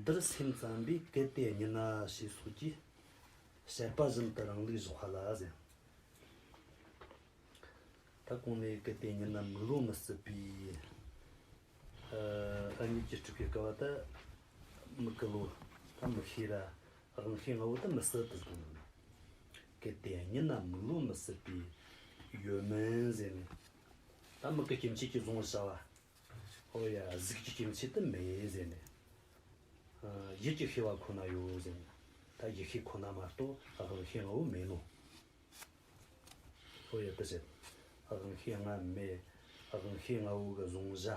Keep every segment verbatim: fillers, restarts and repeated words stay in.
དེར་སེམས་ཙམ་པས་གལ་ཏེ་གཉིས་ན་ཞེས་སོགས་ཀྱིས། བཤད་པ་བཞིན་དུ་རང་ལུགས་བཞག་པ་ལ་ཟེར། ད་གོང་ནས་གལ་ཏེ་གཉིས་ན་མིག་བློ་མི་སྲིད་པའི། ཨ་གཉིད་ཀྱིས་སྤྲུལ་པའི་སྐབས་ད་མིག་གི་བློ་ད་མི་ཤེས་ར། དབང་ཤེས་ལྔ་བོ་ད་མི་སྲིད་དུ་གསུངས། གལ་ཏེ་གཉིས་ན་མིག་བློ་མི་སྲིད་པའི་ཡོད་མིན་ཟེར་ནས། ད་མིག་གི་སྐྱེ་མཆེད་ཀྱིས་བཟུང་བར་བྱ་བ། ཨོ་ཡ། གཟུགས་ཀྱི་སྐྱེ་མཆེད་དུ་མེད་ཟེར་ནས། ཨ་ཡིད་ཀྱི་ཤེས་པ་ཁོ་ན་ཡོད་ཟེར་ནས། ད་ཡིད་ཤེས་ཁོ་ན་མ་གཏོགས་དབང་ཤེས་ལྔ་བོ་མེད་ནོ། ཨོ་ཡ། དེ་བྱས་དབང་ཤེས་ལྔ་མེད། དབང་ཤེས་ལྔ་བོ་གི་བཟུང་བྱ།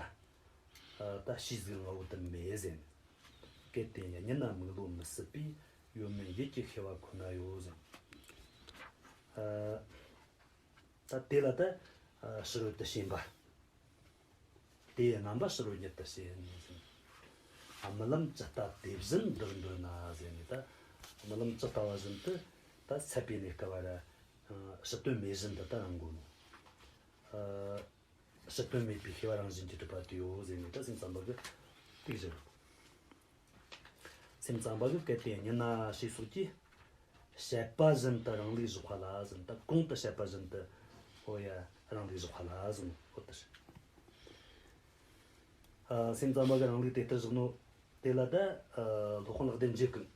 ཨ་ད་ཕྱིའི་གཟུགས་ལྔ་བོ་དུ་མེད་ཟེར་ནས། གལ་ཏེ་གཉིས་ན་མིག་བློ་མི་སྲིད་པའི་ཡོད་མིན་ཡིད་ཀྱི་ཤེས་པ་ཁོ་ན་ཡོད་ཟེར་ནས། ཨ་ད་དེ་ལ་ད་ཨ་ཕྱི་རོལ་དུ་ཞེན་པ། དེའི་རྣམ་པ་ཕྱི་རོལ་ཉིད་དུ་ཞེན་ནས་ཟེར། ཨ་རྨི་ལམ་ཇི་ལྟ་དེ་བཞིན་འདིར་འདོད་ན་ཟེར་ནས། ད་རྨི་ལམ་ཇི་ལྟ་བ་བཞིན་དུ་ད་སད་པའི་གནས་སྐབས་ར་ཕྱི་དོན་མེད་བཞིན་དུ་ད་རང་གོ་ནོ། ཨ་ཕྱི་དོན་མེད་པའི་ཤེས་པ་རང་བཞིན་གྱིས་གྲུབ་པ་དེ་ཡོད་ཟེར་ནས། ད་སེམས་ཙམ་པ་གིས་དེ་བཞིན། སེམས་ཙམ་པ་གིས་གལ་ཏེ་གཉིས་ན་ཞེས་སོགས་ཀྱིས། བཤད་པ་བཞིན་དུ་རང་ལུགས་བཞག་པ་ལ་ཟེར། ད་གོང་དུ་བཤད་པ་བཞིན་དུ། ཨོ་ཡ། རང་ལུགས་བཞག་པ་ལ་ཟེར། ཨོ་དེ་རེད། ཨ་སེམས་ཙམ་པ་གིས་རང་ལུགས་དེ་ལྟར་བཞག་ནོ་དེ་ལ་ད་ཨ་སློབ་དཔོན་ལེགས་ལྡན་འབྱེད་ཀྱིས་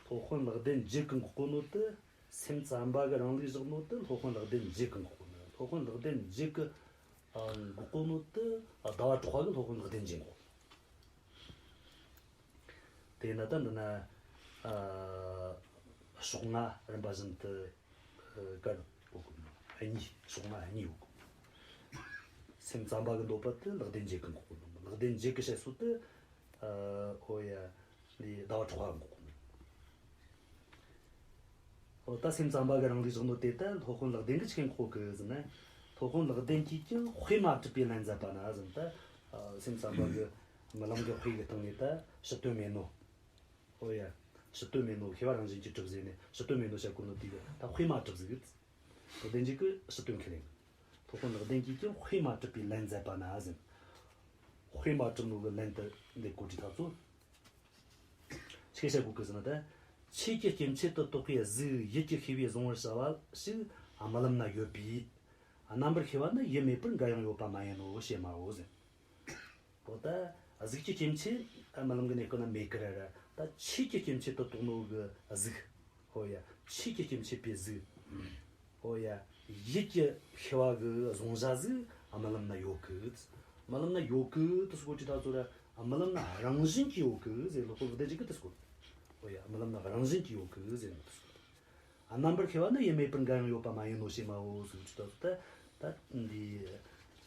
འགོག་གོ་ནི་རེད། སློབ་དཔོན་ལེགས་ལྡན་འབྱེད་ཀྱིས་འགོག་གོ་ནོ་དེ། སེམས་ཙམ་པ་གིས་རང་ལུགས་བཞག་ནོ་དེ་སློབ་དཔོན་ལེགས་ལྡན་འབྱེད་ཀྱིས་འགོག་གོ་ནི། སློབ་དཔོན་ལེགས་ལྡན་འབྱེད་ཀྱིས་ཨ་འགོག་གོ་ནོ་དེ། ཨ་ཟླ་བ་གྲགས་པ་གིས་སློབ་དཔོན་ལེགས་ལྡན་འབྱེད་འགོག་དེས་ན་ད་འདི་ན་ཨ་ཕྱོགས་སྔ་རིམ་པ་བཞིན་དུ་ཨ་བཀར་ཡོད་གི། གཉིས། ཕྱོགས་སྔ་གཉིས་ཡོད་གི། སེམས་ཙམ་པ་གིས་འདོད་པ་དེ་ལེགས་ལྡན་འབྱེད་ཀྱིས་འགོག་གོ་ནོ། ལེགས་ལྡན་འབྱེད་ཀྱིས་བཤད་སྲོལ་དེ། ཨ་ཨོ་ཡ། འདི་ཟླ་བ་གྲགས་པ་གིས་འགོག་གོ་ནོ། ཨོ་ད་སེམས་ཙམ་པ་གིས་རང་ལུགས་བཞག་ནོ་དེ་ད་སློབ་དཔོན་ལེགས་ལྡན་གིས་ཆི་གིས་འགོག་གི་ཟེར་ན། སློབ་དཔོན་ལེགས་ལྡན་གྱིས་ཀྱང་དཔེ་མ་གྲུབ་པའི་ལན་མཛད་པ་ན་ཟེར། ད་ཨ་སེམས་ཙམ་པ་གིས་རྨི་ལམ་གྱི་དཔེ་གི་སྟེང་ནས་ད་ཕྱི་དོན་མེད་ནོ། ཨོ་ཡ། ཕྱི་དོན་མེད་ནོ་ཤེས་པ་རང་བཞིན་གྱིས་གྲུབ་ཟེར་ནས། ཕྱི་དོན་མེད་ནོ་བཤད་གོ་ནོ་དེ་གིས་ད་དཔེ་མ་གྲུབ་ཟིག་ལེགས་ལྡན་འབྱེད་ཀྱིས་ཕྱི་དོན་ཁས་ལེན། སློབ་དཔོན་ལེགས་ལྡན་གྱིས་ཀྱང་དཔེ་མ་གྲུབ་པའི་ལན་མཛད་པ་ན་ཟེར། དཔེ་མ་གྲུབ་ནོ་གི་ལན་དེ་འདི་གོ་དུས་ཐག་ཚོ། ཆི་བཤད་གོ་གི་ཟེར་ན། ད་ཆོས་ཀྱི་སྐྱེ་མཆེད་དུ་གཏོགས་པའི་གཟུགས་ཡིད་ཀྱི་ཤེས་པས་གཟུང་བར་བྱ་བ་ཞིག་རྨི་ལམ་ན་ཡོད་པས། རྣམ་པར་ཤེས་པ་ནི་ཡུལ་མེད་པར་འགའ་ཡང་ཡོད་པ་མ་ཡིན་ནོ་ཞེས་སྨྲའོ་ཟེར། འོ་ད་གཟུགས་ཀྱི་སྐྱེ་མཆེད་རྨི་ལམ་གྱི་གནས་སྐབས་ན་མེད་ཀི་ར་ར། ད་ཆོས་ཀྱི་སྐྱེ་མཆེད་དུ་གཏོགས་ནོ་གི་གཟུགས། ཨོ་ཡ། ཆོས་ཀྱི་སྐྱེ་མཆེད་པའི་གཟུགས། ཨོ་ཡ། ཡིད་ཀྱི་ཤེས་པ་གི་གཟུང་བྱ་ཟིག་རྨི་ལམ་ན་ཡོད་གི། རྨི་ལམ་ན་ཡོད་གི་དེ་ཟེར་གོ་དུས་ཐག་ཚོ་ར། རྨི་ལམ་ན་རང་བཞིན་གྱིས་ཡོད་གི་ཟེར། སློབ་དཔོན་ལེགས་ལྡན་འབྱེད་ཀྱིས་དེ་ཟེར་གོ། ཨོ་ཡ། རྨི་ལམ་ན་རང་བཞིན་གྱིས་ཡོད་གི་ཟེར་ནོ་དེ་ཟེར་གོ། རྣམ་པར་ཤེས་པ་ནི་ཡུལ་མེད་པར་འགའ་ཡང་ཡོད་པ་མ་ཡིན་ནོ་ཞེས་སྨྲའོ་ཟེར་གོ་དུས་ཐག་ཚོ། ད་ད་འདི་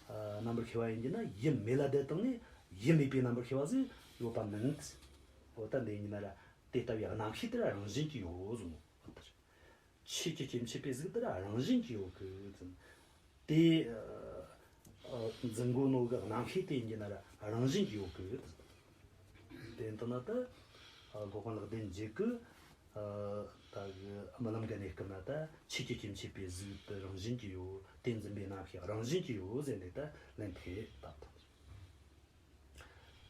ཨ་རྣམ་པར་ཤེས་པ་ཡིན་གྱི་ན་ཡུལ་མེད་ལ་བསྡད་བཏང་ནས་ཡུལ་མེད་པའི་རྣམ་པར་ཤེས་པ་ཟིག་ཡོད་པ་མིན། འོ་ད་འདི་ཡིན་ན་ར། དེ་ལྟ་བུའི་རྣམ་ཤེས་དེ་ར་རང་བཞིན་གྱིས་ཡོད་ཟེར་ནོ། འོ་ད་ར། ཆོས་ཀྱི་སྐྱེ་མཆེད་པའི་གཟུགས་དེ་ར་རང་བཞིན་གྱིས་ཡོད་གི་ཟེར། དེ་ཨ་འཛིན་གོ་ནོ་གི་རྣམ་ཤེས་དེ་ཡིན་གྱི་ན་ར་རང་བཞིན་གྱིས་ཡོད་གི། དེ་ལྟ་ན་ད་ཨ་སློབ་དཔོན་ལེགས་ལྡན་འབྱེད་ཀྱིས་ཨ་ད་གི་རྨི་ལམ་གི་གནས་སྐབས་ན་ད་ཆོས་ཀྱི་སྐྱེ་མཆེད་པའི་གཟུགས་དེ་རང་བཞིན་གྱིས་ཡོད། དེ་འཛིན་པའི་རྣམ་ཤེས་རང་བཞིན་གྱིས་ཡོད་ཟེར་ནས་ད་ལན་དེ་བཏབ་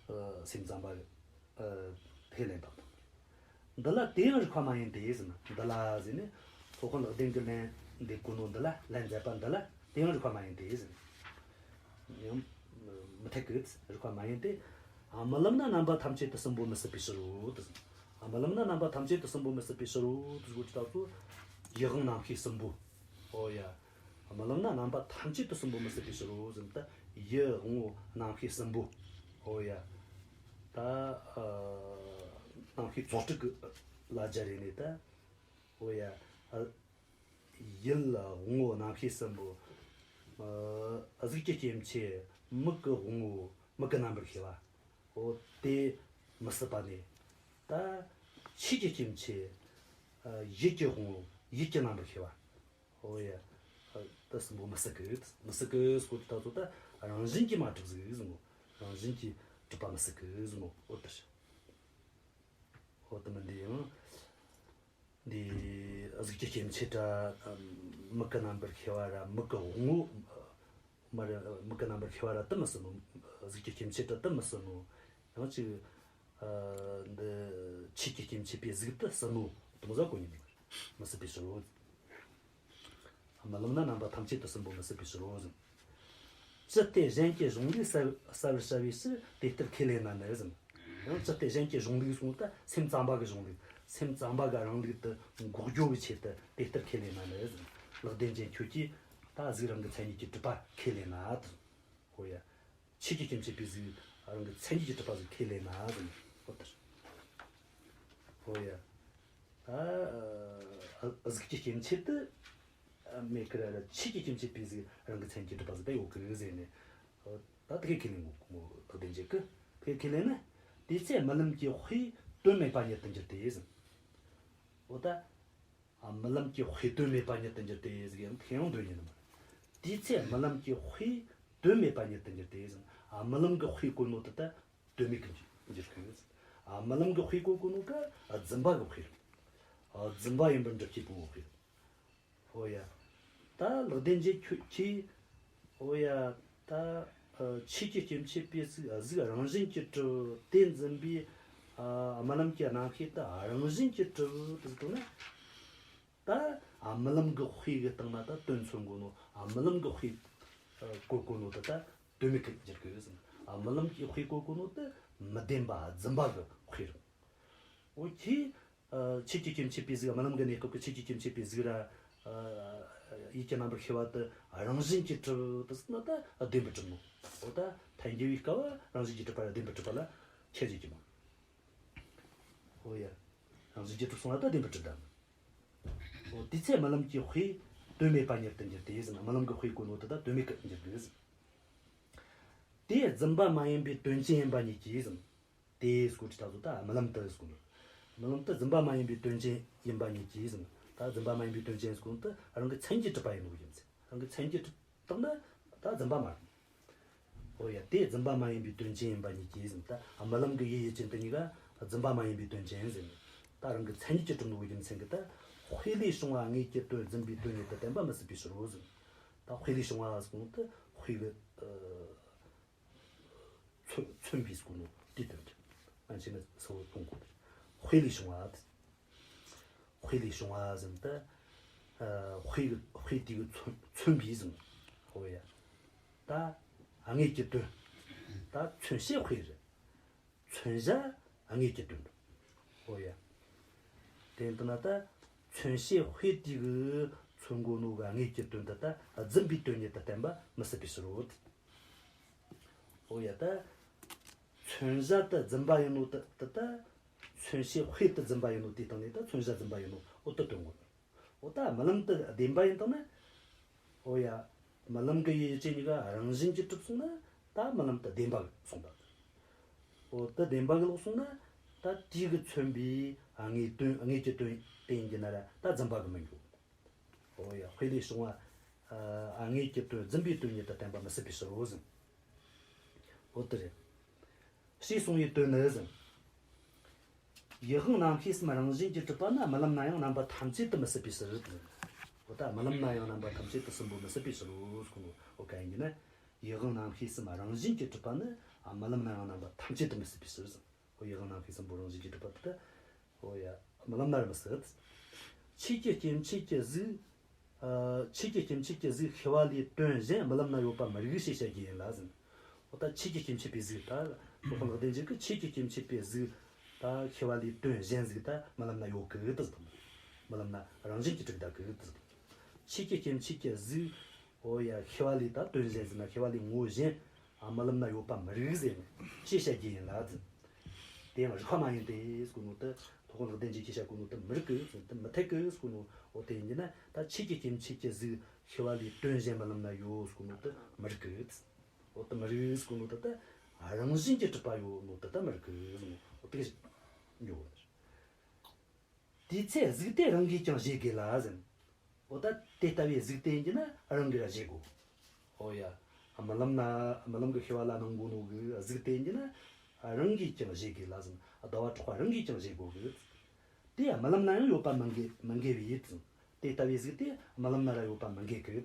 ཐལ། ཨ་སེམས་ཙམ་པ་ཨ་དེ་ལན་བཏབ་ཐལ། འདི་ལ་དེ་ཡང་རིགས་པ་མ་ཡིན་ཏེ་ཟེར་ན། འདི་ལ་ཟེར་ནས་སློབ་དཔོན་ལེགས་ལྡན་གྱིས་ལན་འདེབས་གོ་ནོ་འདི་ལ། ལན་མཛད་པ་འདི་ལ་དེ་ཡང་རིགས་པ་མ་ཡིན་ཏེ་ཟེར་ན། ཡང་མི་འཐད་གི། རིགས་པ་མ་ཡིན་ཏེ། ཨ་རྨི་ལམ་ན་རྣམ་པ་ཐམས་ཅད་དུ་གསུམ་པོ་མི་སྲིད་པའི་ཕྱིར་རོ་དེ་ཟེར། ཨ་རྨི་ལམ་ན་རྣམ་པ་ཐམས་ཅད་དུ་གསུམ་པོ་མི་སྲིད་པའི་ཕྱིར་རོ་དེ་ཟེར་གོ་དུས་ཐག་ཚོ། ཡུལ་དབང་རྣམ་ཤེས་གསུམ་པོ། ཨོ་ཡ། རྨི་ལམ་ན་རྣམ་པ་ཐམས་ཅད་དུ་གསུམ་པོ་མི་སྲིད་པའི་ཕྱིར་རོ་ཟེར་ན། ད་ཡུལ་དབང་པོ་རྣམ་ཤེས་གསུམ་པོ། ཨོ་ཡ། ད་ཨ་རྣམ་ཤེས་ཚོགས་དྲུག་གི་ལ་སྦྱར་རེ་ནས་ད། ཨོ་ཡ། ཨ་ཡུལ་དབང་པོ་རྣམ་ཤེས་གསུམ་པོ། ཨ་གཟུགས་ཀྱི་སྐྱེ་མཆེད། མིག་གི་དབང་པོ། མིག་གི་རྣམ་པར་ཤེས་པ། ཨོ་དེ་མི་སྲིད་པ་ནས། ད་ཆོས་ཀྱི་སྐྱེ་མཆེད། ཨ་ཡིད་ཀྱི་དབང་པོ། ཡིད་ཀྱི་རྣམ་པར་ཤེས་པ། ཨོ་ཡ། ཨ་དེ་གསུམ་པོ་མི་སྲིད་གི། མི་སྲིད་གི་ཟེར་གོ་དུས་ཐག་ཚོ། ད་རང་བཞིན་གྱིས་མ་གྲུབ་ཟིག་ཟེར་ནོ། རང་བཞིན་གྱིས་གྲུབ་པ་མི་སྲིད་གི་ཟེར་ནོ། ཨོ་དེ་རེད། ཨོ་དེ་མིན་འདི་ཡང་། འདི་གཟུགས་ཀྱི་སྐྱེ་མཆེད་ར། མིག་གི་རྣམ་པར་ཤེས་པ་ར། མིག་གི་དབང་པོ། མ་རེད། མིག་གི་རྣམ་པར་ཤེས་པ་ར་དེ་མི་སྲིད་ནོ། གཟུགས་ཀྱི་སྐྱེ་མཆེད་ར་དེ་མི་སྲིད་ནོ། ཡང་ཅིག་འདི་ཆོས་ཀྱི་སྐྱེ་མཆེད་པའི་གཟུགས་དེ་ཟིན་ནོ་དེ་མོ་ཟིག་གོ་ནི་མི་སྲིད་པའི་ཕྱིར་རོ། རྨི་ལམ་ན་རྣམ་པ་ཐམས་ཅད་དུ་ཟིན་པོ་མི་སྲིད་པའི་ཕྱིར་རོ་ཟེར། ཅི་སྟེ་གཞན་གྱི་གཞུང་ལུགས་གསལ་གསལ་བར་བྱ་བའི་ཕྱིར་དེ་ལྟར་ཁས་ལེན་ན་ནི་ཟེར། ཡང་ཅི་སྟེ་གཞན་གྱི་གཞུང་ལུགས་གསུངས་ད་སེམས་ཙམ་པ་གི་གཞུང་ལུགས། སེམས་ཙམ་པ་གི་རང་ལུགས་དེ་འགོག་རྒྱུ་བའི་ཆེད་དུ་དེ་ལྟར་ཁས་ལེན་ན་ནི་ཟེར། ལེགས་ལྡན་འབྱེད་ཁྱོད་ཀྱིས་ད་གཟུགས་རང་གི་མཚན་ཉིད་ཀྱིས་གྲུབ་པ་ཁས་ལེན་ན་ད། ཧོ་ཡ། ཆོས་ཀྱི་སྐྱེ་མཆེད་པའི་གཟུགས་རང་གི་མཚན་ཉིད་ཀྱིས་གྲུབ་པ་ཟིག་ཁས་ལེན་ན་ཟེར། ཧོ་ལྟར། ཧོ་ཡ། ད་ཨ་གཟུགས་ཀྱི་སྐྱེ་མཆེད་དུ་མེད་ཀི་ར་ར། ཆོས་ཀྱི་སྐྱེ་མཆེད་པའི་གཟུགས་རང་གི་མཚན་གྱིས་གྲུབ་པ་ཟིག་ད་ཡོད་ཀི་ཟེར་ནས། ད་དེ་ཁས་ཁས་ལེན་གོ་མོ་ལེགས་ལྡན་འབྱེད་ཀི། དེ་ཁས་ལེན་ན། དེའི་ཚེ་རྨི་ལམ་གྱི་དཔེས་དོན་མེད་པ་ཉིད་དུ་འགྱུར་ཏེ་ཟེར། འོ་ད། ཨ་རྨི་ལམ་གྱི་དཔེས་དོན་མེད་པ་ཉིད་དུ་འགྱུར་ཏེ་ཟེར་ཡང་ཐེངས་ཡང་འདོན་ཉན་ནི་མ་རེད། དེའི་ཚེ་རྨི་ལམ་གྱི་དཔེས་དོན་མེད་པ་ཉིད་དུ་འགྱུར་ཏེ་ཟེར། ཨ་རྨི་ལམ་གྱི་དཔེ་གོ་ནོ་དེ་ད་དོན་མེད་ཀི་འགྱུར་ཁུ་ཟེར། ཨ་རྨི་ལམ་གྱི་དཔེ་གོ་གོ་ནོ་ཀ་རྫུན་པ་གི་དཔེ་རེད། ཨ་རྫུན་པ་ཡིན་པར་འགྲུབ་བྱེད་པའི་དཔེ་རེད། ཧོ་ཡ། ད་ལེགས་ལྡན་འབྱེད་ཁྱོད་ཀྱིས། ཧོ་ཡ། ད་ཨ་ཆོས་ཀྱི་སྐྱེ་མཆེད་པའི་གཟུགས་གཟུགས་རང་བཞིན་གྱིས་གྲུབ་དེ་འཛིན་པའི་ཨ་རྨི་ལམ་གྱི་རྣམ་ཤེས་དེ་རང་བཞིན་གྱིས་གྲུབ་དེ་ཟེར་ན། ད་ཨ་རྨི་ལམ་གྱི་དཔེ་གི་སྟེང་ན་ད་དོན་མཚོན་གོ་ནོ། ཨ་རྨི་ལམ་གྱི་དཔེ་ཨ་གོ་གོ་ནོ་དེ་ད་དོན་མེད་ཀི་འགྱུར་གི་ཟེར། ཨ་རྨི་ལམ་གྱི་དཔེ་གོ་གོ་ནོ་དེ་མི་བདེན་པ་རྫུན་པ་གི་དཔེ་རེད། འོ་ཁྱོས་ཨ་ཆོས་ཀྱི་སྐྱེ་མཆེད་པའི་གཟུགས། རྨི་ལམ་གྱི་གནས་སྐབས་ཀྱི་ཆོས་ཀྱི་སྐྱེ་མཆེད་པའི་གཟུགས་ར་ཨ་ཡིད་ཀྱི་རྣམ་པར་ཤེས་པ་དེ་རང་བཞིན་གྱིས་གྲུབ་དེ་ཟེར་ན་ད་བདེན་པར་གྲུབ་ནོ། འོ་ད་ཐལ་འགྱུར་བའི་སྐབས་རང་བཞིན་གྱིས་གྲུབ་པ་ར་བདེན་པར་གྲུབ་པ་ལ་ཁྱད་ཆོས་ཀྱི་མ། ཨོ་ཡ། རང་བཞིན་གྱིས་གྲུབ་སོང་ན་ད་བདེན་པར་གྲུབ་ད། ཨོ་དེའི་ཚེ་རྨི་ལམ་གྱི་དཔེས་དོན་མེད་པ་ཉིད་དུ་འགྱུར་ཏེ་ཟེར་ན། རྨི་ལམ་གྱི་དཔེ་གོ་ནོ་དེ་ད་དོན་མེད་ཀི་འགྱུར་གི་ཟེར། དེ་རྫུན་པ་མ་ཡིན་པའི་དོན་ཅན་ཡིན་པ་ཉིད་ཀྱིས་ཟེར། དེ་སྐོར་གྱི་ད་གཟོད་ད་རྨི་ལམ་དེ་སྐོར། རྨི་ལམ་དེ་རྫུན་པ་མ་ཡིན་པའི་དོན་ཅན་ཡིན་པ་ཉིད་ཀྱིས་ཟེར། ད་རྫུན་པ་མ་ཡིན་པའི་དོན་ཅན་སྐོར་དེ་རང་གི་མཚན་གྱིས་གྲུབ་པ་ཡིན་ནོ་རྒྱུ་མཚན། རང་གི་མཚན་གྱིས་གྲུབ་བཏང་ན་ད་རྫུན་པ་མ་རེད། ཨོ་ཡ། དེ་རྫུན་པ་མ་ཡིན་པའི་དོན་ཅན་ཡིན་པ་ཉིད་ཀྱིས་ཟེར། ད་རྨི་ལམ་གྱི་ཡུལ་ཡུལ་ཅན་དེ་གཉིས་ཀ་རྫུན་པ་མ་ཡིན་པའི་དོན་ཅན་ཟེར་ནས། ད་རང་གི་མཚན་ཉིད་ཀྱིས་གྲུབ་ནོ་རྒྱུ་མཚན་གྱིས་ད་དཔེ་ལས་བྱུང་བ་དངོས་ཀྱི་དོན་རྫུན་པའི་དོན་ཉིད་དུ་བསྟན་པ་མི་སྲིད་པའི་ཕྱིར་རོ་ཟེར། ད་དཔེ་ལས་བྱུང་བ་ཟེར་ནོ་དེ་དཔེ་གི་ཨ་མཚོན་མཚོན་པའི་སྐོར་ནོ་དེའི་དོན་རེད། ང་ཆེ་ནི་གསལ་བོ་གཏོང་དགོས་རེད། དཔེ་ལས་བྱུང་བ་དེ། དཔེ་ལས་བྱུང་བ་ཟེར་ན་ད། ཨ་དཔེ་གི་དཔེ་དེ་གི་མཚོན་མཚོན་པའི་ཟེར། ཨོ་ཡ། ད་དངོས་ཀྱི་དོན། ད་མཚོན་བྱེད་དཔེ་རེད། མཚོན་བྱ་དངོས་ཀྱི་དོན། ཨོ་ཡ། དེ་ལྟ་ན་ད་མཚོན་བྱེད་དཔེ་དེ་གི་མཚོན་གོ་ནོ་གི་དངོས་ཀྱི་དོན་དེ་ད་རྫུན་པའི་དོན་ཉིད་དུ་བསྟན་པ་མི་སྲིད་པའི་ཕྱིར་རོ། ཨོ་ཡ། ད་མཚོན་བྱ་དེ་རྫུན་པ་ཡིན་ནོ་དེ་དེ་ད། མཚོན་བྱེད་དཔེ་དེ་རྫུན་པ་ཡིན་ནོ་དེའི་སྟེང་ནས་ད་མཚོན་བྱ་རྫུན་པ་ཡིན་ནོ་འོ་དེ་སྟོན་དགོས། འོ་ད་རྨི་ལམ་དེ་བདེན་པ་ཡིན་བཏང་ན། ཨོ་ཡ། རྨི་ལམ་གྱི་ཡུལ་ཡུལ་ཅན་གཉིས་ཀ་རང་བཞིན་གྱིས་གྲུབ་སོང་ན་ད་རྨི་ལམ་དེ་བདེན་པ་གི་སོང་ད། འོ་དེ་བདེན་པ་གི་ལོག་སོང་ན་ད་དེ་གི་མཚོན་པའི་དངོས་དོན་དངོས་ཀྱི་དོན་དེ་ཡིན་གྱི་ན་ར་ད་རྫུན་པ་གི་མི་འགྱུར། ཨོ་ཡ། དཔེ་ལས་བྱུང་བ་ཨ་དངོས་ཀྱི་དོན་རྫུན་པའི་དོན་ཉིད་དུ་བསྟན་པ་མི་སྲིད་པའི་ཕྱིར་རོ་ཟེར། འོ་དེ་རེད། ཞེས་གསུངས་པའི་དོན་ནི་ཟེར། ཡུལ་དབང་རྣམ་ཤེས་གསུམ་རང་བཞིན་གྱིས་གྲུབ་པ་ནི་རྨི་ལམ་ན་ཡང་རྣམ་པ་ཐམས་ཅད་དུ་མི་སྲིད་པའི་ཕྱིར་ཟེར། འོ་ད་རྨི་ལམ་ན་ཡང་རྣམ་པ་ཐམས་ཅད་དུ་ཟིན་པོ་མི་སྲིད་པའི་ཕྱིར་རོ་ཟེར་གོ་ནོ། འོ་ག་ཡིན་གྱི་ན། ཡུལ་དབང་རྣམ་ཤེས་གསུམ་རང་བཞིན་གྱིས་གྲུབ་པ་ནི་རྨི་ལམ་ན་ཡང་རྣམ་པ་ཐམས་ཅད་དུ་མི་སྲིད་པའི་ཕྱིར་ཟེར། ཨོ་ཡུལ་དབང་རྣམ་ཤེས་གསུམ་པོ་རང་བཞིན་གྱིས་གྲུབ་པ་དེ། ཨོ་ཡ། རྨི་ལམ་ན་ར་མི་སྲིད། ཆོས་ཀྱི་སྐྱེ་མཆེད་ཀྱི་གཟུགས། ཨ་ཆོས་ཀྱི་སྐྱེ་མཆེད་ཀྱི་གཟུགས་ཤེས་པ་ལས་དོན་གཞན་རྨི་ལམ་ན་ཡོད་པ་མི་རིགས་ཞེས་བཤད་རྒྱུ་ཡིན་ལ་ཟེར། འོ་ད་ཆོས་ཀྱི་སྐྱེ་མཆེད་པའི་གཟུགས་ད། སློབ་དཔོན་ལེགས་ལྡན་འབྱེད་ཀྱིས་ཆོས་ཀྱི་སྐྱེ་མཆེད་པའི་གཟུགས་ད་ཤེས་པ་ལས་དོན་གཞན་ཟིག་ད་རྨི་ལམ་ན་ཡོད་གི་དེ་ཟེར། རྨི་ལམ་ན་རང་བཞིན་གྱིས་གྲུབ་ད་གི་དེ་ཟེར། ཆོས་ཀྱི་སྐྱེ་མཆེད་ཀྱི་གཟུགས། ཨོ་ཡ། ཤེས་པ་ལས་ད་དོན་གཞན་ཟེར་ན་ཤེས་པ་ལས་ངོ་བོ་གཞན། ཨ་རྨི་ལམ་ན་ཡོད་པ་མི་རིགས་ཟེར་ནས་ཅི་བཤད་རྒྱུ་ཡིན་ལ་ཟེར། དེ་ཡང་རིགས་པ་མ་ཡིན་ཏེ་ཟེར་གོ་ནོ་དེ། སློབ་དཔོན་ལེགས་ལྡན་འབྱེད་ཀྱིས་བཤད་གོ་ནོ་དེ་མི་རིགས་གི་ཟེར་དེ་མི་འཐད་གི་ཟེར་གོ་ནོ། འོ་དེ་ཡིན་གྱི་ན་ད་ཆོས་ཀྱི་སྐྱེ་མཆེད་ཀྱི་གཟུགས་ཤེས་པ་ལས་དོན་གཞན་རྨི་ལམ་ན་ཡོད་ཟེར་གོ་ནོ་དེ་མི་རིགས་གི་ཟེར། འོ་དེ་མི་རིགས་ཟེར་གོ་ནོ་དེ་ད་རང་བཞིན་གྱིས་གྲུབ་པ་ཡོད་ནོ་དེ་ད་མི་རིགས་གི་ཟེར་ནོ། འོ་དེ་གི་འགྱོ་བ་ནི། དེའི་ཚེ་གཟུགས་དེ་རང་གིས་ཀྱང་བཞེད་དགོས་ལ་ཟེར། འོ་ད་དེ་ལྟ་བུའི་གཟུགས་དེ་ཡིན་གྱི་ན་རང་གིས་ར་བཞེད་དགོས། ཨོ་ཡ། རྨི་ལམ་ན་རྨི་ལམ་གྱི་ཤེས་པ་ལ་སྣང་གོ་ནོ་གི་གཟུགས་དེ་ཡིན་གྱི་ན་རང་གིས་ཀྱང་བཞེད་དགོས་ལ་ཟེར། ཟླ་བ་གྲགས་པ་རང་གིས་ཀྱང་བཞེད་དགོས་གི། དེ་རྨི་ལམ་ན་ཡང་ཡོད་པ་མི་འགལ་མི་འགལ་བའི་ཡུལ་དེ། དེ་ལྟ་བུའི་གཟུགས་དེ་རྨི་ལམ་ན་ར་ཡོད་པ་མི་འགལ་གི།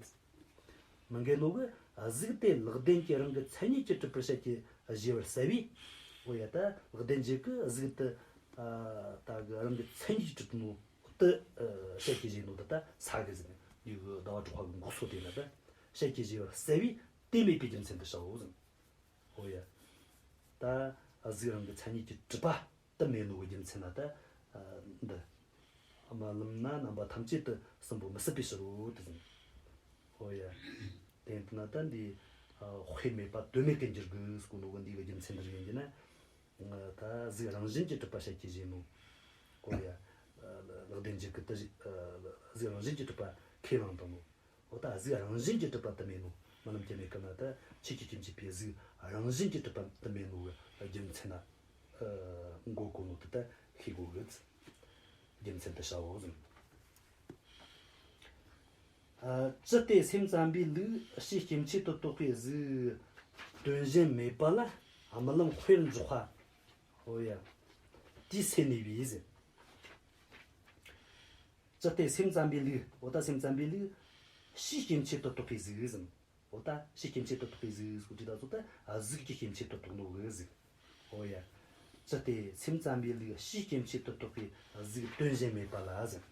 མི་འགལ་ནོ་གི་གཟུགས་དེ་ལེགས་ལྡན་གྱིས་རང་གི་མཚན་ཉིད་ཀྱིས་གྲུབ་པར་བཤད་ཀྱི་བཞེད་པར་གསལ་བས། ཨོ་ཡ། ད་ལེགས་ལྡན་འབྱེད་ཀྱི་གཟུགས་དེ། ཨ། ད་གི་རང་གི་མཚན་ཉིད་གྲུབ་ནོ་དེ། ཨ། བཤད་ཀྱི་བཞིན་ནོ་དེ་ད་ས་གི་ཟིན་ཡུལ་གི་ཟླ་བ་གྲགས་པ་གི་འགོག་སོ་དེ་ན་ད་བཤད་ཀྱི་བཞིན་པར་གསལ་བས་དེ་མེད་པའི་རྒྱུ་མཚན་དུ་བྱའོ་ཟིན། ཨོ་ཡ། ད་གཟུགས་རང་གི་མཚན་ཉིད་ཀྱིས་གྲུབ་པ་དེ་མེད་ནོ་གི་རྒྱུ་མཚན་ལ་ད། ཨ། འདི། རྨི་ལམ་ན་རྣམ་པ་ཐམས་ཅད་དུ་གསུམ་པོ་མི་སྲིད་པའི་ཕྱིར་རོ་དེ་ཟིན། ཨོ་ཡ། དེ་ཡིན་ན་ད་འདི། ཨ། དཔེ་མེད་པ་དོན་མེད་དུ་འགྱུར་གི་ཟེར་གོ་ནོ་གི་འདི་གི་རྒྱུ་མཚན་འདི་རིགས་ཡིན་གྱི་ན། ད་གཟུགས་རང་བཞིན་གྱིས་གྲུབ་པ་བཤད་ཀྱི་བཞིན་ནོ། ཨོ་ཡ། ལེགས་ལྡན་འབྱེད་ཀྱི་དེ། གཟུགས་རང་བཞིན་གྱིས་གྲུབ་པ་ཁས་བླངས་བཏང་ནོ། འོ་ད་གཟུགས་རང་བཞིན་གྱིས་གྲུབ་པ་དེ་མེད་ནོ། རྨི་ལམ་གྱི་གནས་སྐབས་ན་ད་ཆོས་ཀྱི་སྐྱེ་མཆེད་པའི་གཟུགས་རང་བཞིན་གྱིས་གྲུབ་པ་དེ་མེད་ནོ་གི་རྒྱུ་མཚན་ན། ཨ། འགོད་གོ་ནོ་དེ་ད་ཤེས་དགོས་གི། རྒྱུ་མཚན་དེ་བྱའོ་ཟིན། ཨ། ཅི་སྟེ་སེམས་ཙམ་པའི་ལུགས་ཕྱིའི་སྐྱེ་མཆེད་དུ་གཏོགས་པའི་གཟུགས་དོན་གཞན་མེད་པ་ལ་རྨི་ལམ་དཔེར་འཇོག་པ། ཨོ་ཡ། དེའི་སེམས་ནུས་པས་ཟིན། ཅི་སྟེ་སེམས་ཙམ་པའི་ལུགས། འོ་ད་སེམས་ཙམ་པའི་ལུགས་ཕྱིའི་སྐྱེ་མཆེད་དུ་གཏོགས་པའི་གཟུགས་ཟིན། འོ་ད་ཕྱིའི་སྐྱེ་མཆེད་དུ་གཏོགས་པའི་གཟུགས་ཟེར་གོ་དུས་ད་ཚོ་ད་གཟུགས་ཀྱི་སྐྱེ་མཆེད་དུ་གཏོགས་ནོ་གི་གཟུགས། འོ་ཡ། ཅི་སྟེ་སེམས་ཙམ་པའི་ལུགས་ཕྱིའི་སྐྱེ་མཆེད་དུ་གཏོགས་པའི་གཟུགས་དོན་གཞན་མེད་པ་ལ་ཟིན།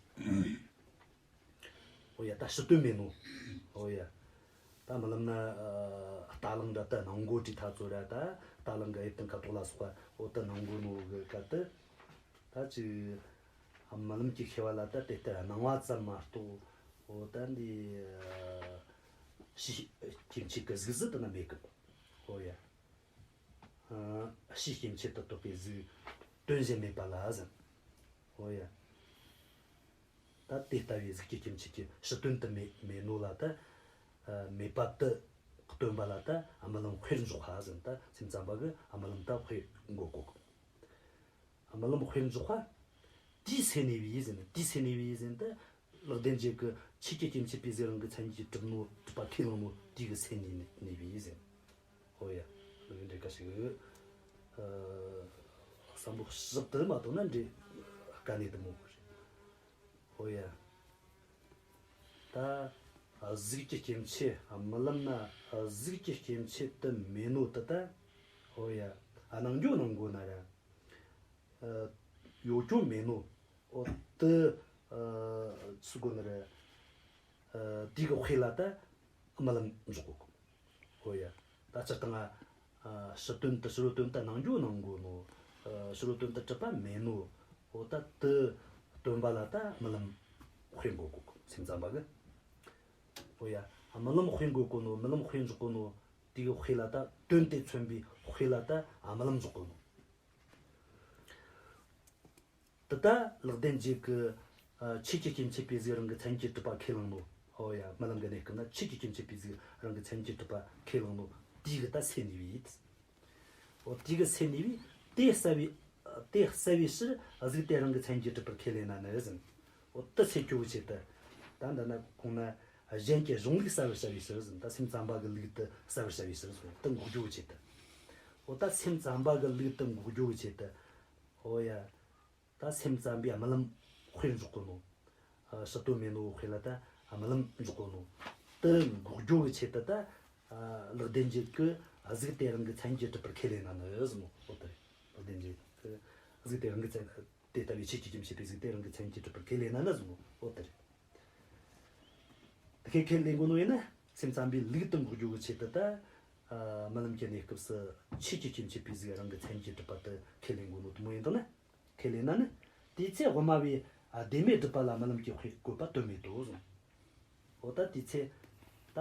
འོ་ཡ། ད་ཕྱི་དོན་མེད་ནོ། འོ་ཡ། ད་རྨི་ལམ་ན། ཨ། རྟ་གླང་འདྲ་ད་སྣང་གོ་དུས་ད་ཚོ་ར་ད་རྟ་གླང་གི་དབྱིབས་དང་ཁ་དོག་ལ་སོགས་པ་འོ་ད་སྣང་གོ་ནོ་གི་སྐབས་དེ། ད་ཅིག་རྨི་ལམ་གྱི་ཤེས་པ་ལ་ད་དེ་ལྟར་སྣང་བ་ཙམ་མ་གཏོགས། འོ་ད་འདི། ཨ། ཕྱིའི་སྐྱེ་མཆེད་ཀྱི་གཟུགས་ཟིག་དེ་ན་མེད་གི། འོ་ཡ། ཨ། ཕྱིའི་སྐྱེ་མཆེད་དུ་གཏོགས་པའི་གཟུགས་དོན་གཞན་མེད་པ་ལ་ཟིན། འོ་ཡ། ད་དེ་ལྟ་བུའི་གཟུགས་ཀྱི་སྐྱེ་མཆེད་ཀྱི་ཕྱི་དོན་དུ་མེད་མེད་ནོ་ལ་ད། ཨ། མེད་པ་དེ་སྟོན་པ་ལ་ད་རྨི་ལམ་དཔེར་འཇོག་པ་ཟིན། ད་སེམས་ཙམ་པ་གིས་རྨི་ལམ་ད་དཔེ་འགོད་གོ་གི། རྨི་ལམ་དཔེར་འཇོག་པ། དེའི་སེམས་ནུས་པས་ཟིན། དེའི་སེམས་ནུས་པས་ཟིན་ད། ལེགས་ལྡན་འབྱེད་ཀྱི་ཆོས་ཀྱི་སྐྱེ་མཆེད་པའི་གཟུགས་རང་གི་མཚན་ཉིད་ཀྱིས་གྲུབ་ནོ། གྲུབ་པ་ཁས་བླངས་ནོ་དེ་གི་སེམས་ནུས་ནུས་པས་ཟིན། ཨོ་ཡ། འདི་འདྲའི་སྐད་ཞིག་ཨ། བསམ་བློ་ཞིབ་ཏུ་མ་བཏང་ན་འདྲི་དཀའ་གནད་དུ་མོ་རེད། ཨོ་ཡ། ད་གཟུགས་ཀྱི་སྐྱེ་མཆེད། རྨི་ལམ་ན་གཟུགས་ཀྱི་སྐྱེ་མཆེད་དུ་མེད་ནོ་དེ་ད། ཨོ་ཡ། སྣང་རྒྱུ་སྣང་གོ་ན་ར། ཨ། ཡོད་རྒྱུ་མེད་ནོ། ཨོ་དེ། ཨ། སུ་གོ་ནི་རེད། ཨ། དེ་གི་དཔེ་ལ་ད་རྨི་ལམ་འཇོག་གོ་གི། ཨོ་ཡ། ད་སྤྱིར་བཏང་། ཨ། ཕྱི་དོན་དུ་ཕྱི་རོལ་དོན་དུ་སྣང་རྒྱུ་སྣང་གོ་ནོ། ཨ། ཕྱི་རོལ་དོན་དུ་གྲུབ་པ་མེད་ནོ། ཨོ་ད་དེ་སྟོན་པ་ལ་ད་རྨི་ལམ་དཔེ་འགོད་གོ་གི། སེམས་ཙམ་པ་གིས། ཨོ་ཡ། རྨི་ལམ་དཔེ་འགོད་གོ་ནོ། རྨི་ལམ་དཔེ་འཇོག་གོ་ནོ། དེ་གི་དཔེ་ལ་ད་དོན་དེ་མཚོན་པའི་དཔེ་ལ་ད་རྨི་ལམ་འཇོག་གོ་ནོ། དེ་ད་ལེགས་ལྡན་འབྱེད་ཀྱི། ཨ། ཆོས་ཀྱི་སྐྱེ་མཆེད་པའི་གཟུགས་རང་གི་མཚན་ཉིད་ཀྱིས་གྲུབ་པ་ཁས་བླངས་ནོ། ཨོ་ཡ། རྨི་ལམ་གྱི་གནས་སྐབས་ན་ཆོས་ཀྱི་སྐྱེ་མཆེད་པའི་གཟུགས་རང་གི་མཚན་ཉིད་ཀྱིས་གྲུབ་པ་ཁས་བླངས་ནོ། དེ་གི་ད་སེམས་ནུས་པས། ཨོ་དེ་གི་སེམས་ནུས་པས་དེ་གསལ་བའི། དེ་གསལ་བའི་ཕྱིར་གཟུགས་དེ་རང་གི་མཚན་ཉིད་ཀྱིས་གྲུབ་པར་ཁས་ལེན་ན་ནི་ཟིན། ཨོ་དེ་སེལ་རྒྱུ་གི་ཆེད་དུ། ད་འདི་ན་གོང་ན་གཞན་གྱི་གཞུང་ལུགས་གསལ་བར་བྱ་བའི་ཕྱིར་ཟིན། ད་སེམས་ཙམ་པ་གི་ལུགས་དེ་གསལ་བར་བྱ་བའི་ཕྱིར་ཟིན། དེ་འགོག་རྒྱུ་གི་ཆེད་དུ། ཨོ་ད་སེམས་ཙམ་པ་གི་ལུགས་དེ་འགོག་རྒྱུ་གི་ཆེད་དུ། ཨོ་ཡ། ད་སེམས་ཙམ་པའི་རྨི་ལམ་དཔེར་འཇོག་གོ་ནོ། ཨ། ཕྱི་དོན་མེད་ནོ་དཔེ་ལ་ད་རྨི་ལམ་འཇོག་གོ་ནོ། དེ་འགོག་རྒྱུ་གི་ཆེད་དུ་ད། ཨ། ལེགས་ལྡན་འབྱེད་ཀྱིས་གཟུགས་དེ་རང་གི་མཚན་ཉིད་ཀྱིས་གྲུབ་པར་ཁས་ལེན་ན་ནི་ཟིན་ནོ། ཨོ་དེ་རེད། ལེགས་ལྡན་འབྱེད་ཀྱིས་གཟུགས་དེ་རང་གི་མཚན། དེ་ལྟ་བུའི་ཆོས་ཀྱི་སྐྱེ་མཆེད་པའི་གཟུགས་དེ་རང་གི་མཚན་ཉིད་ཀྱིས་གྲུབ་པར་ཁས་ལེན་ན་ནི་ཟིན་ནོ། ཨོ་དེ་རེད། དེ་ཁས་ཁས་ལེན་གོ་ནོ་ཡིན་ན། སེམས་ཙམ་པའི་ལུགས་དེ་འགོག་རྒྱུ་གི་ཆེད་དུ་ད། ཨ། རྨི་ལམ་གྱི་གནས་སྐབས་སུ་ཆོས་ཀྱི་སྐྱེ་མཆེད་པའི་གཟུགས་རང་གི་མཚན་ཉིད་ཀྱིས་གྲུབ་པ་དེ་ཁས་ལེན་གོ་ནོ་དེ་མོ་ཡིན་དང་ན། ཁས་ལེན་ན་ནི། དེའི་ཚེ་དབུ་མ་པས། ཨ། བདེན་མེད་སྒྲུབ་པ་ལ་རྨི་ལམ་གྱི་དཔེ་བཀོད་པ་དོན་མེད་དོ་གསུངས། འོ་ད་དེའི་ཚེ། ད།